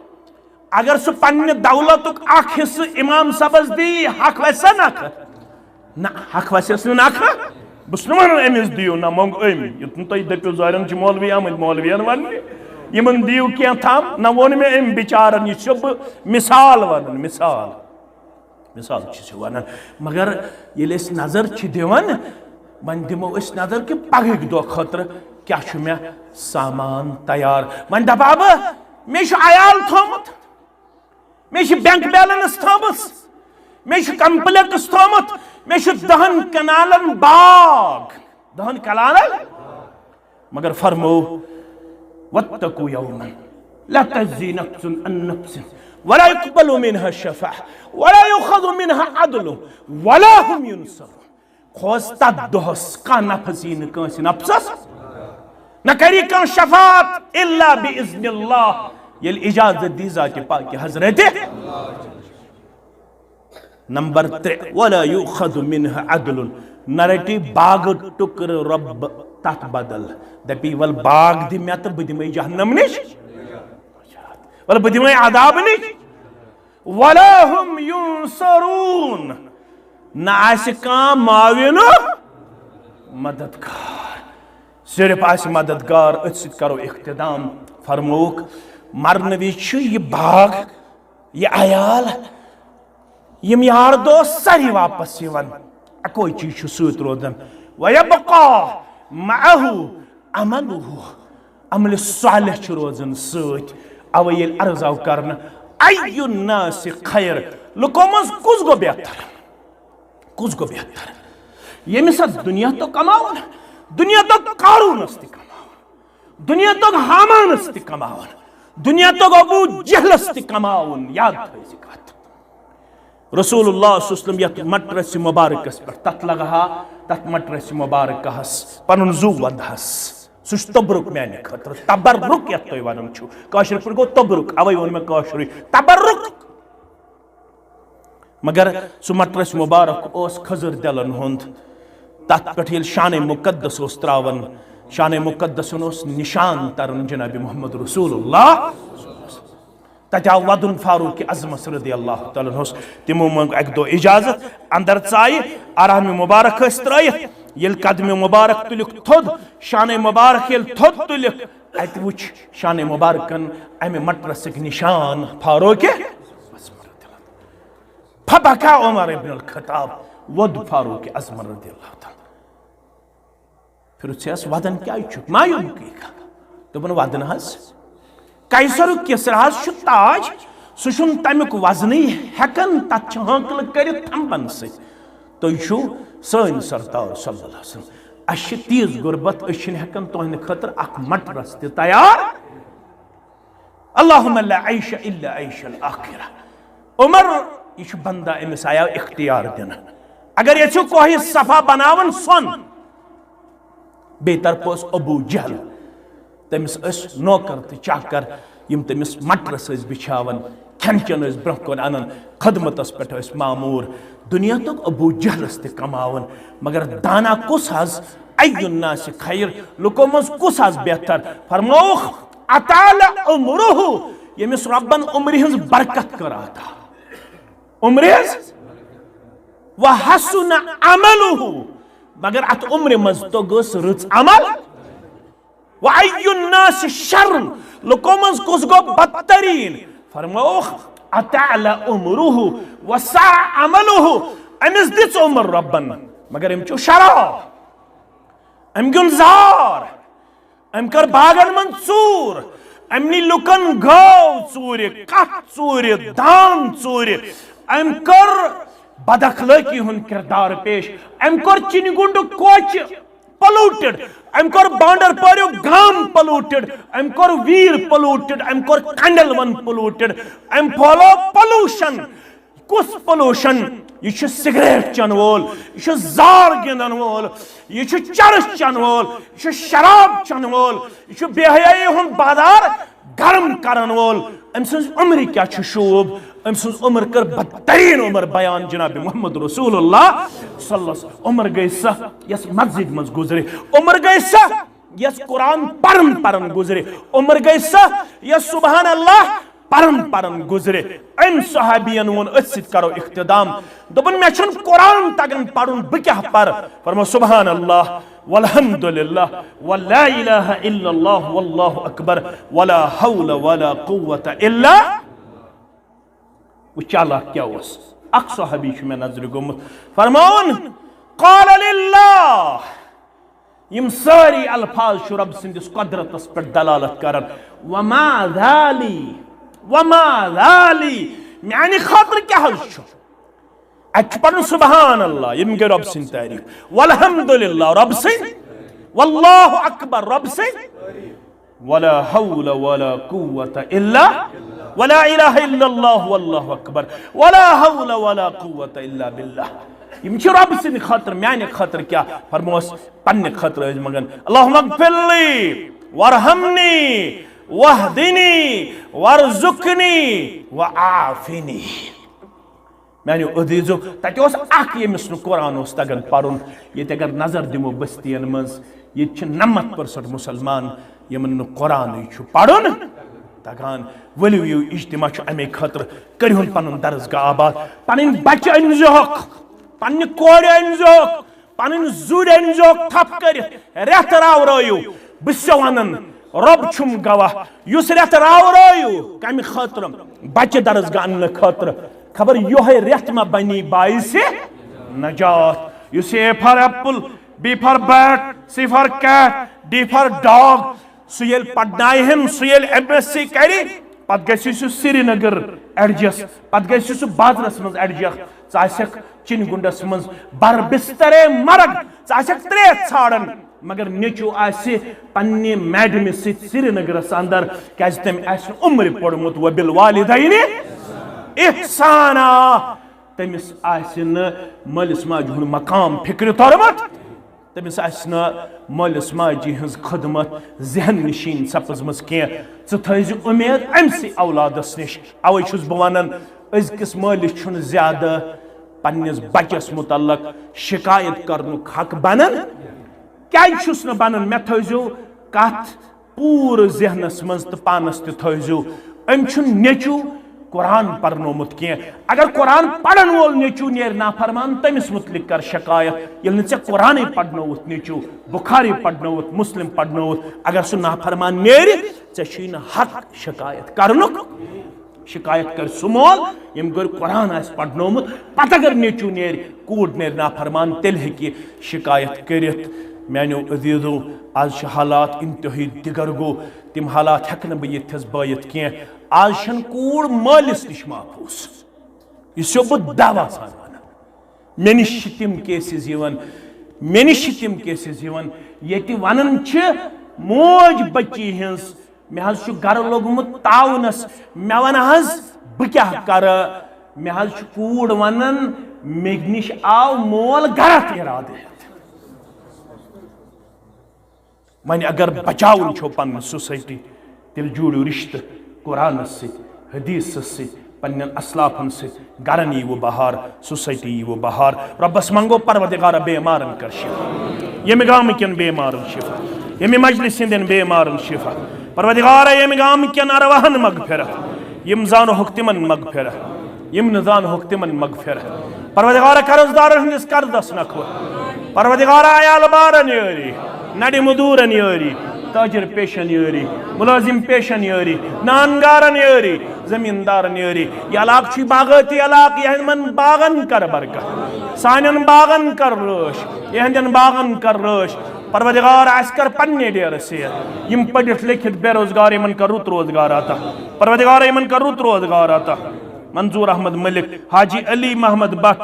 اگر سُہ پننہِ دولتُک اکھ حصہٕ امام صٲبس دی، حق وسہِ سا نکھٕ؟ نہ، حق وسٮ۪س نہٕ نکھٕ۔ بہٕ چھُس نہٕ ونان أمِس دِیِو، نہ مۄنگ أمۍ۔ یُتھ نہٕ تُہۍ دٔپِو، ظٲہرن چھِ مولوی آمٕتۍ مولوین وننہِ، یِمن دِیِو کینٛہہ تام۔ نہ ووٚن مےٚ أمۍ بِچارن، یہِ چھُسو بہٕ مثال ونان، مثال۔ مثال چھُس یہِ ونان۔ مگر ییٚلہِ أسۍ نظر چھِ دِوان، وۄنۍ دِمو أسۍ نظر کہِ پگہٕکۍ دۄہ خٲطرٕ کیٛاہ چھُ مےٚ سامان تیار۔ وۄنۍ دپہٕ ہا بہٕ، مےٚ چھُ عیال تھوٚومُت، مےٚ چھِ بینک بیلنس تھٲومٕژ، مےٚ چھُ کمپلیکس تھوٚومُت، مےٚ چھُ دہن کنالن باغ، دہن کنالن۔ مگر فرمو، واتقوا یوما لا تجزی نفس عن نفس ولا يقبل منها شفاعة ولا يؤخذ منها عدل ولا هم ينصرون۔ کھوژ تتھ دۄہس، کانٛہہ نفس یی نہٕ کٲنٛسہِ نفسس، نہ کری کانٛہہ شفاعت الا باذن اللہ، ییٚلہِ اجازت دی ذاتِ پاکِ حضرت۔ نمبر ترٛےٚ، ولا یؤخذ منها عدل، نہ رٹی باغہٕ ٹُکرٕ رۄب تتھ بدل، دپی ول باغ دِ مےٚ تہٕ بہٕ دِمے جہنم نِش، ول بہٕ دِمے عذاب نِش۔ ولا هم ينصرون، نہ آسہِ کانٛہہ معاون و مددگار، صرف آسہِ مددگار، أتھۍ سۭتۍ کرو اختتام۔ فرمووُکھ، مرنہٕ وِزِ چھُ یہِ باغ، یہِ عیال، یِم یار دوس سٲری واپس یِوان، اکوے چیٖز چھُ سۭتۍ روزان۔ ويبقى معه عمله، عملِ صالح چھُ روزان سۭتۍ۔ اوے ییٚلہِ عرض آو کرنہٕ، أي الناس خير، لُکو منٛز کُس گوٚو بہتر؟ کُس گوٚو بہتر؟ ییٚمِس اتھ دُنیا توٚگ کماوُن، دُنیا توٚگ قارونس تہِ کماوُن، دُنیا توٚگ ہامانس تہِ کماوُن، دُنیا توٚگ ابو جہلس تہِ کماوُن۔ یاد تھٲیزِ کتھ۔ رسول اللہ صلی اللہ علیہ وسلم یتھ مٹرس مبارکس پٮ۪ٹھ، تتھ لگہا، تتھ مٹرس مبارکہس پنُن زُو ودہس۔ سُہ چھُ تبرک میانہِ خٲطرٕ، تبرک یتھ تُہۍ ونان چھِو۔ کٲشِر پٲٹھۍ گوٚو تبرک، اوے ووٚن مےٚ کٲشرُے تبرک۔ مگر سُہ مٹرس مبارک اوس خضر دلن ہُنٛد۔ تتھ پٮ۪ٹھ ییٚلہِ شانِ مقدس اوس تراوان، شانِ مقدسن اوس نشان تران جناب محمد رسول اللہ۔ تتہِ آو ودُن فاروق اعظمس رضی اللہ تعالیٰ عنہس۔ تِمو منٛگ اکہِ دۄہ اجازت، اندر ژایہِ، آرام مبارک ٲسۍ ترٲیِتھ۔ ییٚلہِ قدمِ مبارک تُلِکھ تھوٚد، شانِ مبارک ییٚلہِ تھوٚد تُلِکھ، اتہِ وُچھ شانِ مبارکن امہِ مٹرسٕکۍ نشان فاروق اعظم رضی اللہ عنہ۔ فبکا عمر ابن الخطاب، ووٚد فاروق اعظم رضی اللہ تعالیٰ عنہ۔ پھرُژھیس، ودان کیازِ چھُکھ؟ ما یوم کی کا؟ دوٚپُن، ودان حظ۔ قیصرُک کسرا حظ چھُ تاج، سُہ چھُنہٕ تمیُک وزنٕے ہٮ۪کان، تتھ چھِ ہٲنکلہٕ کٔرِتھ تھمبن سۭتۍ۔ تُہۍ چھِو سٲنۍ سردار صلی اللہ علیہ وسلم۔ اسہِ چھِ تیٖژ غربت، أسۍ چھِنہٕ ہٮ۪کان تُہنٛدِ خٲطرٕ اکھ مٹرس تہِ تیار۔ اللہم لا عیش الا عیش الاخرہ۔ عمر، یہِ چھُ بندہ، أمِس آیاو اختیار دِنہٕ۔ اگر یژھِو کوہِ صفا بناوُن سۄن، بیٚیہِ طرفہٕ اوس ابو جہل، تٔمِس ٲسۍ نوکر تہٕ چاکر، یِم تٔمِس مٹرس ٲسۍ بِچھاوان، کھٮ۪ن چٮ۪ن ٲسۍ برٛونٛہہ کُن انان، خدمتس پٮ۪ٹھ ٲسۍ معموٗر۔ دُنیاہُک ابو جہلس تہِ کماوان، مگر دانا کُس حظ؟ ای الناس خیر، لُکو منٛز کُس حظ بہتر؟ فرمووُکھ، اطال عمرہ، ییٚمِس رۄبن عمرِ ہٕنٛز برکت کٔر عطا۔ عمرِ ہٕنٛز، وحسن عملہ، مگر اتھ عمرِ منٛز توٚگُس رٕژ عمل۔ وای الناس شر، لُکو منٛز کُس گوٚو بدترین؟ فرمووُکھ، اطال عمرہ وساء عملہ، أمِس دِژ عمر رۄبن، مگر أمۍ چیوٚو شراب، أمۍ گیوٚن زار، أمۍ کٔر باغن منٛز ژوٗر، أمۍ نی لُکن گٲو ژوٗرِ، کٹھ ژوٗرِ، دان ژوٗرِ، أمۍ کٔر بد اخلٲقی ہُنٛد کردار پیش، أمۍ کوٚر چِنہِ گُنڈٕ کوچہِ polluted، أمۍ کوٚر بانڈر پوریُک گام polluted، أمۍ کوٚر ویر polluted، أمۍ کوٚر کنڈل ون polluted، أمۍ پھٲلٲو pollution۔ کُس pollution؟ یہِ چھُ سگریٹ چٮ۪ن وول، یہِ چھُ زار گِنٛدن وول، یہِ چھُ چرس چٮ۪ن وول، یہِ چھُ شراب چٮ۪ن وول، یہِ چھُ بے حیٲیی ہُنٛد بازار گرم کرن وول۔ أمۍ سٕنٛز عمرِ کیٛاہ چھُ شوٗب؟ أمۍ سٕنٛز عمر کٔر بدترین عمر بیان جناب محمد رسول اللہ صلی اللہ علیہ وسلم۔ عمر گٔے سۄ یۄس مسجد منٛز گُزرِ، عمر گٔے سۄ یۄس قرآن پرن پرن گُزرِ، عمر گٔے سۄ یۄس سبحان اللہ پرن پرن گُزرِ۔ أمۍ صحابین ووٚن، أتھۍ سۭتۍ کرو اختتام۔ دوٚپُن، مےٚ چھُنہٕ قرآن تگان پرُن، بہٕ کیٛاہ پرٕ؟ فرمو، سبحان اللہ والحمد للہ ولا الہ الا اللہ واللہ اکبر ولا حول ولا قوة الا۔ وٕچھ چالاک کیٛاہ اوس۔ اکھ صحابی چھُ مےٚ نظرِ گوٚمُت۔ فرماوُن، قال للہ۔ یِم سٲری الفاظ چھِ رۄب سٕنٛدِس قۄدرتس پٮ۪ٹھ دلالت کران۔ وما ذالی، وما ذالی، میانہِ خٲطرٕ کیٛاہ حظ چھُ؟ اَتہِ چھُ پَرُن سبحان اللہ، یِم گٔے رۄب سٕنٛدۍ تعریٖف۔ والحمد للہ، رۄب سٕنٛدۍ۔ واللہ اکبر، رۄب سٕنٛدۍ۔ ولا حول ولا قوة الا، ولا الہ الا اللہ واللہ اکبر، ولا حول ولا قوة الا باللہ۔ یِم چھِ رۄب سٕنٛدِ خٲطرٕ، میانہِ خٲطرٕ کیٛاہ؟ فرموس، پننہِ خٲطرٕ ٲسۍ منٛگان، اللہم اغفر لی وارحمنی واہدنی وارزقنی وعافنی۔ میانیو عزیزو، تتہِ اوس اکھ، ییٚمِس نہٕ قرآن اوس تگان پرُن۔ ییٚتہِ اگر نظر دِمو بستین منٛز، ییٚتہِ چھِ نمتھ percent مسلمان، یِمن نہٕ قرآنٕے چھُ پرُن تگان۔ ؤلِو یِیِو، اجتماع چھُ امے خٲطرٕ، کٔرِہُن پنُن درسگاہ آباد، پنٕنۍ بچہِ أنۍزِہوکھ، پننہِ کورِ أنۍزِہوکھ، پنٕنۍ زُرۍ أنۍزیوکھ تھپھ کٔرِتھ، رٮ۪تھ راورٲیِو۔ بہٕ چھُسو ونان، رۄب چھُم گواہ، یُس رٮ۪تھ راورٲیِو، کمہِ خٲطرٕ؟ بچہِ درسگاہ اننہٕ خٲطرٕ۔ خبر یِہوٚے رٮ۪تھ ما بنی باعث نجات۔ یُس A for apple، B for bat، C for cat، D for dog، سُہ ییٚلہِ پرناوہن، سُہ ییٚلہِ M.Sc کرِ، پتہٕ گژھِ سُہ سرینگر adjust، پتہٕ گژھِ سُہ بازرس منٛز adjust۔ ژٕ آسکھ چِنہِ گُنڈس منٛز بر بسترے مرگ، ژٕ آسکھ ترٛیش ژھانڈان، مگر نیٚچو آسہِ پننہِ میڈمہِ سۭتۍ سرینگرس اندر، کیازِ تٔمۍ آسہِ نہٕ عمرِ پوٚرمُت وبالوالدین احسانا۔ تٔمِس آسہِ نہٕ مٲلِس ماجہِ ہُنٛد مقام فِکرِ توٚرمُت، تٔمِس آسہِ نہٕ مٲلِس ماجہِ ہٕنٛز خدمت ذہن نشین سپٕزمٕژ کینٛہہ۔ ژٕ تھٲیزِ اُمید أمۍ سٕے اولادس نِش۔ اوے چھُس بہٕ ونان، أزکِس مٲلِس چھُنہٕ زیادٕ پننِس بچس متعلق شکایت کرنُک حق بنان۔ کیازِ چھُس نہٕ بنان؟ مےٚ تھٲیزیو کتھ پوٗرٕ ذہنس منٛز تہٕ پانس تہِ تھٲیزیو، أمۍ چھُنہٕ نیٚچو قرآن پرنومُت کینٛہہ۔ اگر قرآن پرن وول نیٚچو نیرِ نافرمان، تٔمِس متعلق کر شکایت۔ ییٚلہِ نہٕ ژےٚ قرآنٕے پرنووُتھ نیٚچو، بخاری پرنووُتھ، مسلم پرنووُتھ، اگر سُہ نافرمان نیرِ، ژےٚ چھُے نہٕ حق شکایت کرنُک۔ شکایت کرِ سُہ مول، ییٚمۍ گرِ قرآن آسہِ پرنومُت۔ پتہٕ اگر نیٚچو نیرِ، کوٗر نیرِ نافرمان، تیٚلہِ ہیٚکہِ یہِ شکایت کٔرِتھ۔ میانیو عزیزو، آز چھِ حالات انتہٲیی دِگر گوٚو۔ تِم حالات ہٮ۪کہٕ نہٕ بہٕ ییٚتھس بٲیِتھ کینٛہہ۔ آز چھَنہٕ کوٗر مٲلِس نِش محفوٗظ۔ یہِ چھُسو بہٕ دعویٰ سان وَنان۔ مےٚ نِش چھِ تِم cases یِوان، مےٚ نِش چھِ تِم cases یِوان، ییٚتہِ وَنان چھِ موج بٔچی ہٕنٛز، مےٚ حظ چھُ گرٕ لوٚگمُت تاونس، مےٚ وَن حظ بہٕ کیٛاہ کرٕ؟ مےٚ حظ چھُ کوٗر وَنان، مےٚ نِش آو مول غلط اِرادٕ ہٮ۪تھ۔ وۄنۍ اگر بچاوُن چھو پنٕنۍ society، تیٚلہِ جوٗڑِو رشتہٕ قرآنس سۭتۍ، حدیثس سۭتۍ، پننٮ۪ن اسلافن سۭتۍ۔ گرن ییٖوٕ بہار، society ییٖوٕ بہار۔ رۄبس منگو، پروردگارا، بیمارن کر شفا، ییٚمہِ گامہٕ کٮ۪ن بیمارن شفا، ییٚمہِ مجلس ہٕنٛدٮ۪ن بیمارن شفا۔ پروردگارا، ییٚمہِ گامہٕ کٮ۪ن ارواحن مغفرت، یِم زانہوکھ تِمن مغفرت، یِم نہٕ زانہوکھ تِمن مغفرت۔ پروردگارا، قرض دارن ہٕنٛدِس قرضس نکھٕ۔ پروردگارا، عیال بارن یٲری، نڑِ مزدورن یٲری، تاجر پیشن یٲری، ملازم پیشن یٲری، نانگارن یٲری، زمیندارن یٲری۔ یہِ علاقہٕ چھُ باغٲتی علاقہٕ، یِہنٛدٮ۪ن باغن کر برکت، سانٮ۪ن باغن کر رٲچھ، یِہنٛدٮ۪ن باغن کر رٲچھ۔ پروردگار، اسہِ کر پننہِ ڈیرٕ سیر۔ یِم پٔرِتھ لیکھِتھ بے روزگار، یِمن کر رُت روزگار عطا۔ پروردگار، یِمن کر رُت روزگار عطا۔ منظور احمد ملک، حاجی علی محمد بٹ،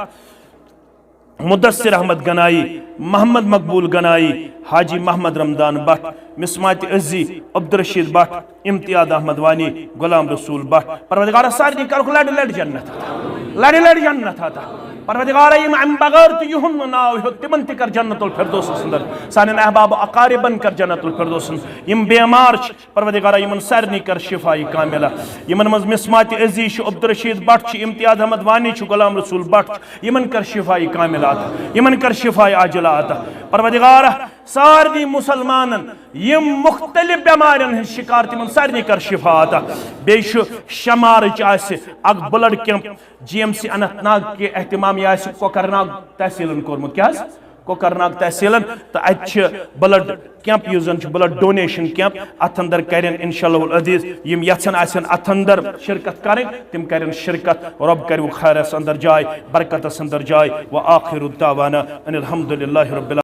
مدثر احمد گنائی، محمد مقبول گنائی، حاجی محمد رمضان بٹ، مسمات عزی، عبدالرشید بٹ، امتیاز احمد وانی، غلام رسول بٹ۔ پروردگارا، سارنٕے کرُکھ لڑِ لڑِ جنت عطا۔ لڑِ لڑِ جنت عطا۔ پروردگارا، یِم امہِ بغٲر تہِ یِہُنٛد نہٕ ناو ہیوٚت، تِمن تہِ کر جنت الفردوسس اندر۔ سانٮ۪ن احباب اقاربن کر جنت الفردوسس اندر۔ یِم بیمار چھِ، پروردگارا، یِمن سارنٕے کر شفائی کاملہ۔ یِمن منٛز مسمات عزی چھُ، عبدالرشید بٹ چھُ، امتیاز احمد وانی چھُ، غلام رسول بٹ چھُ، یِمن کر شفائی کاملہ عطا، یِمن کر شفائی عاجلہ عطا۔ پروردگارا، سارنٕے مسلمانن یِم مختلف بیمارن ہٕنٛدۍ شکار، تِمن سارنٕے کر شفا عطا۔ بیٚیہِ چھُ شمارٕچ آسہِ اکھ blood camp، G M C Anantnag کہِ اہتمام، یہِ آسہِ کوکرناگ تحصیلن کوٚرمُت۔ کیٛاہ حظ؟ کوکرناگ تحصیلن۔ تہٕ اتہِ چھِ blood camp، یُس زن چھُ blood donation camp، اتھ اندر کرن انشاءاللہ العزیز یِم یژھن آسن اتھ اندر شرکت کرٕنۍ، تِم کرن شرکت۔ رۄب کرِ خیرس اندر جاے، برکتس اندر جاے۔ وآخر دعوانا ان الحمد للہ رب العالمین۔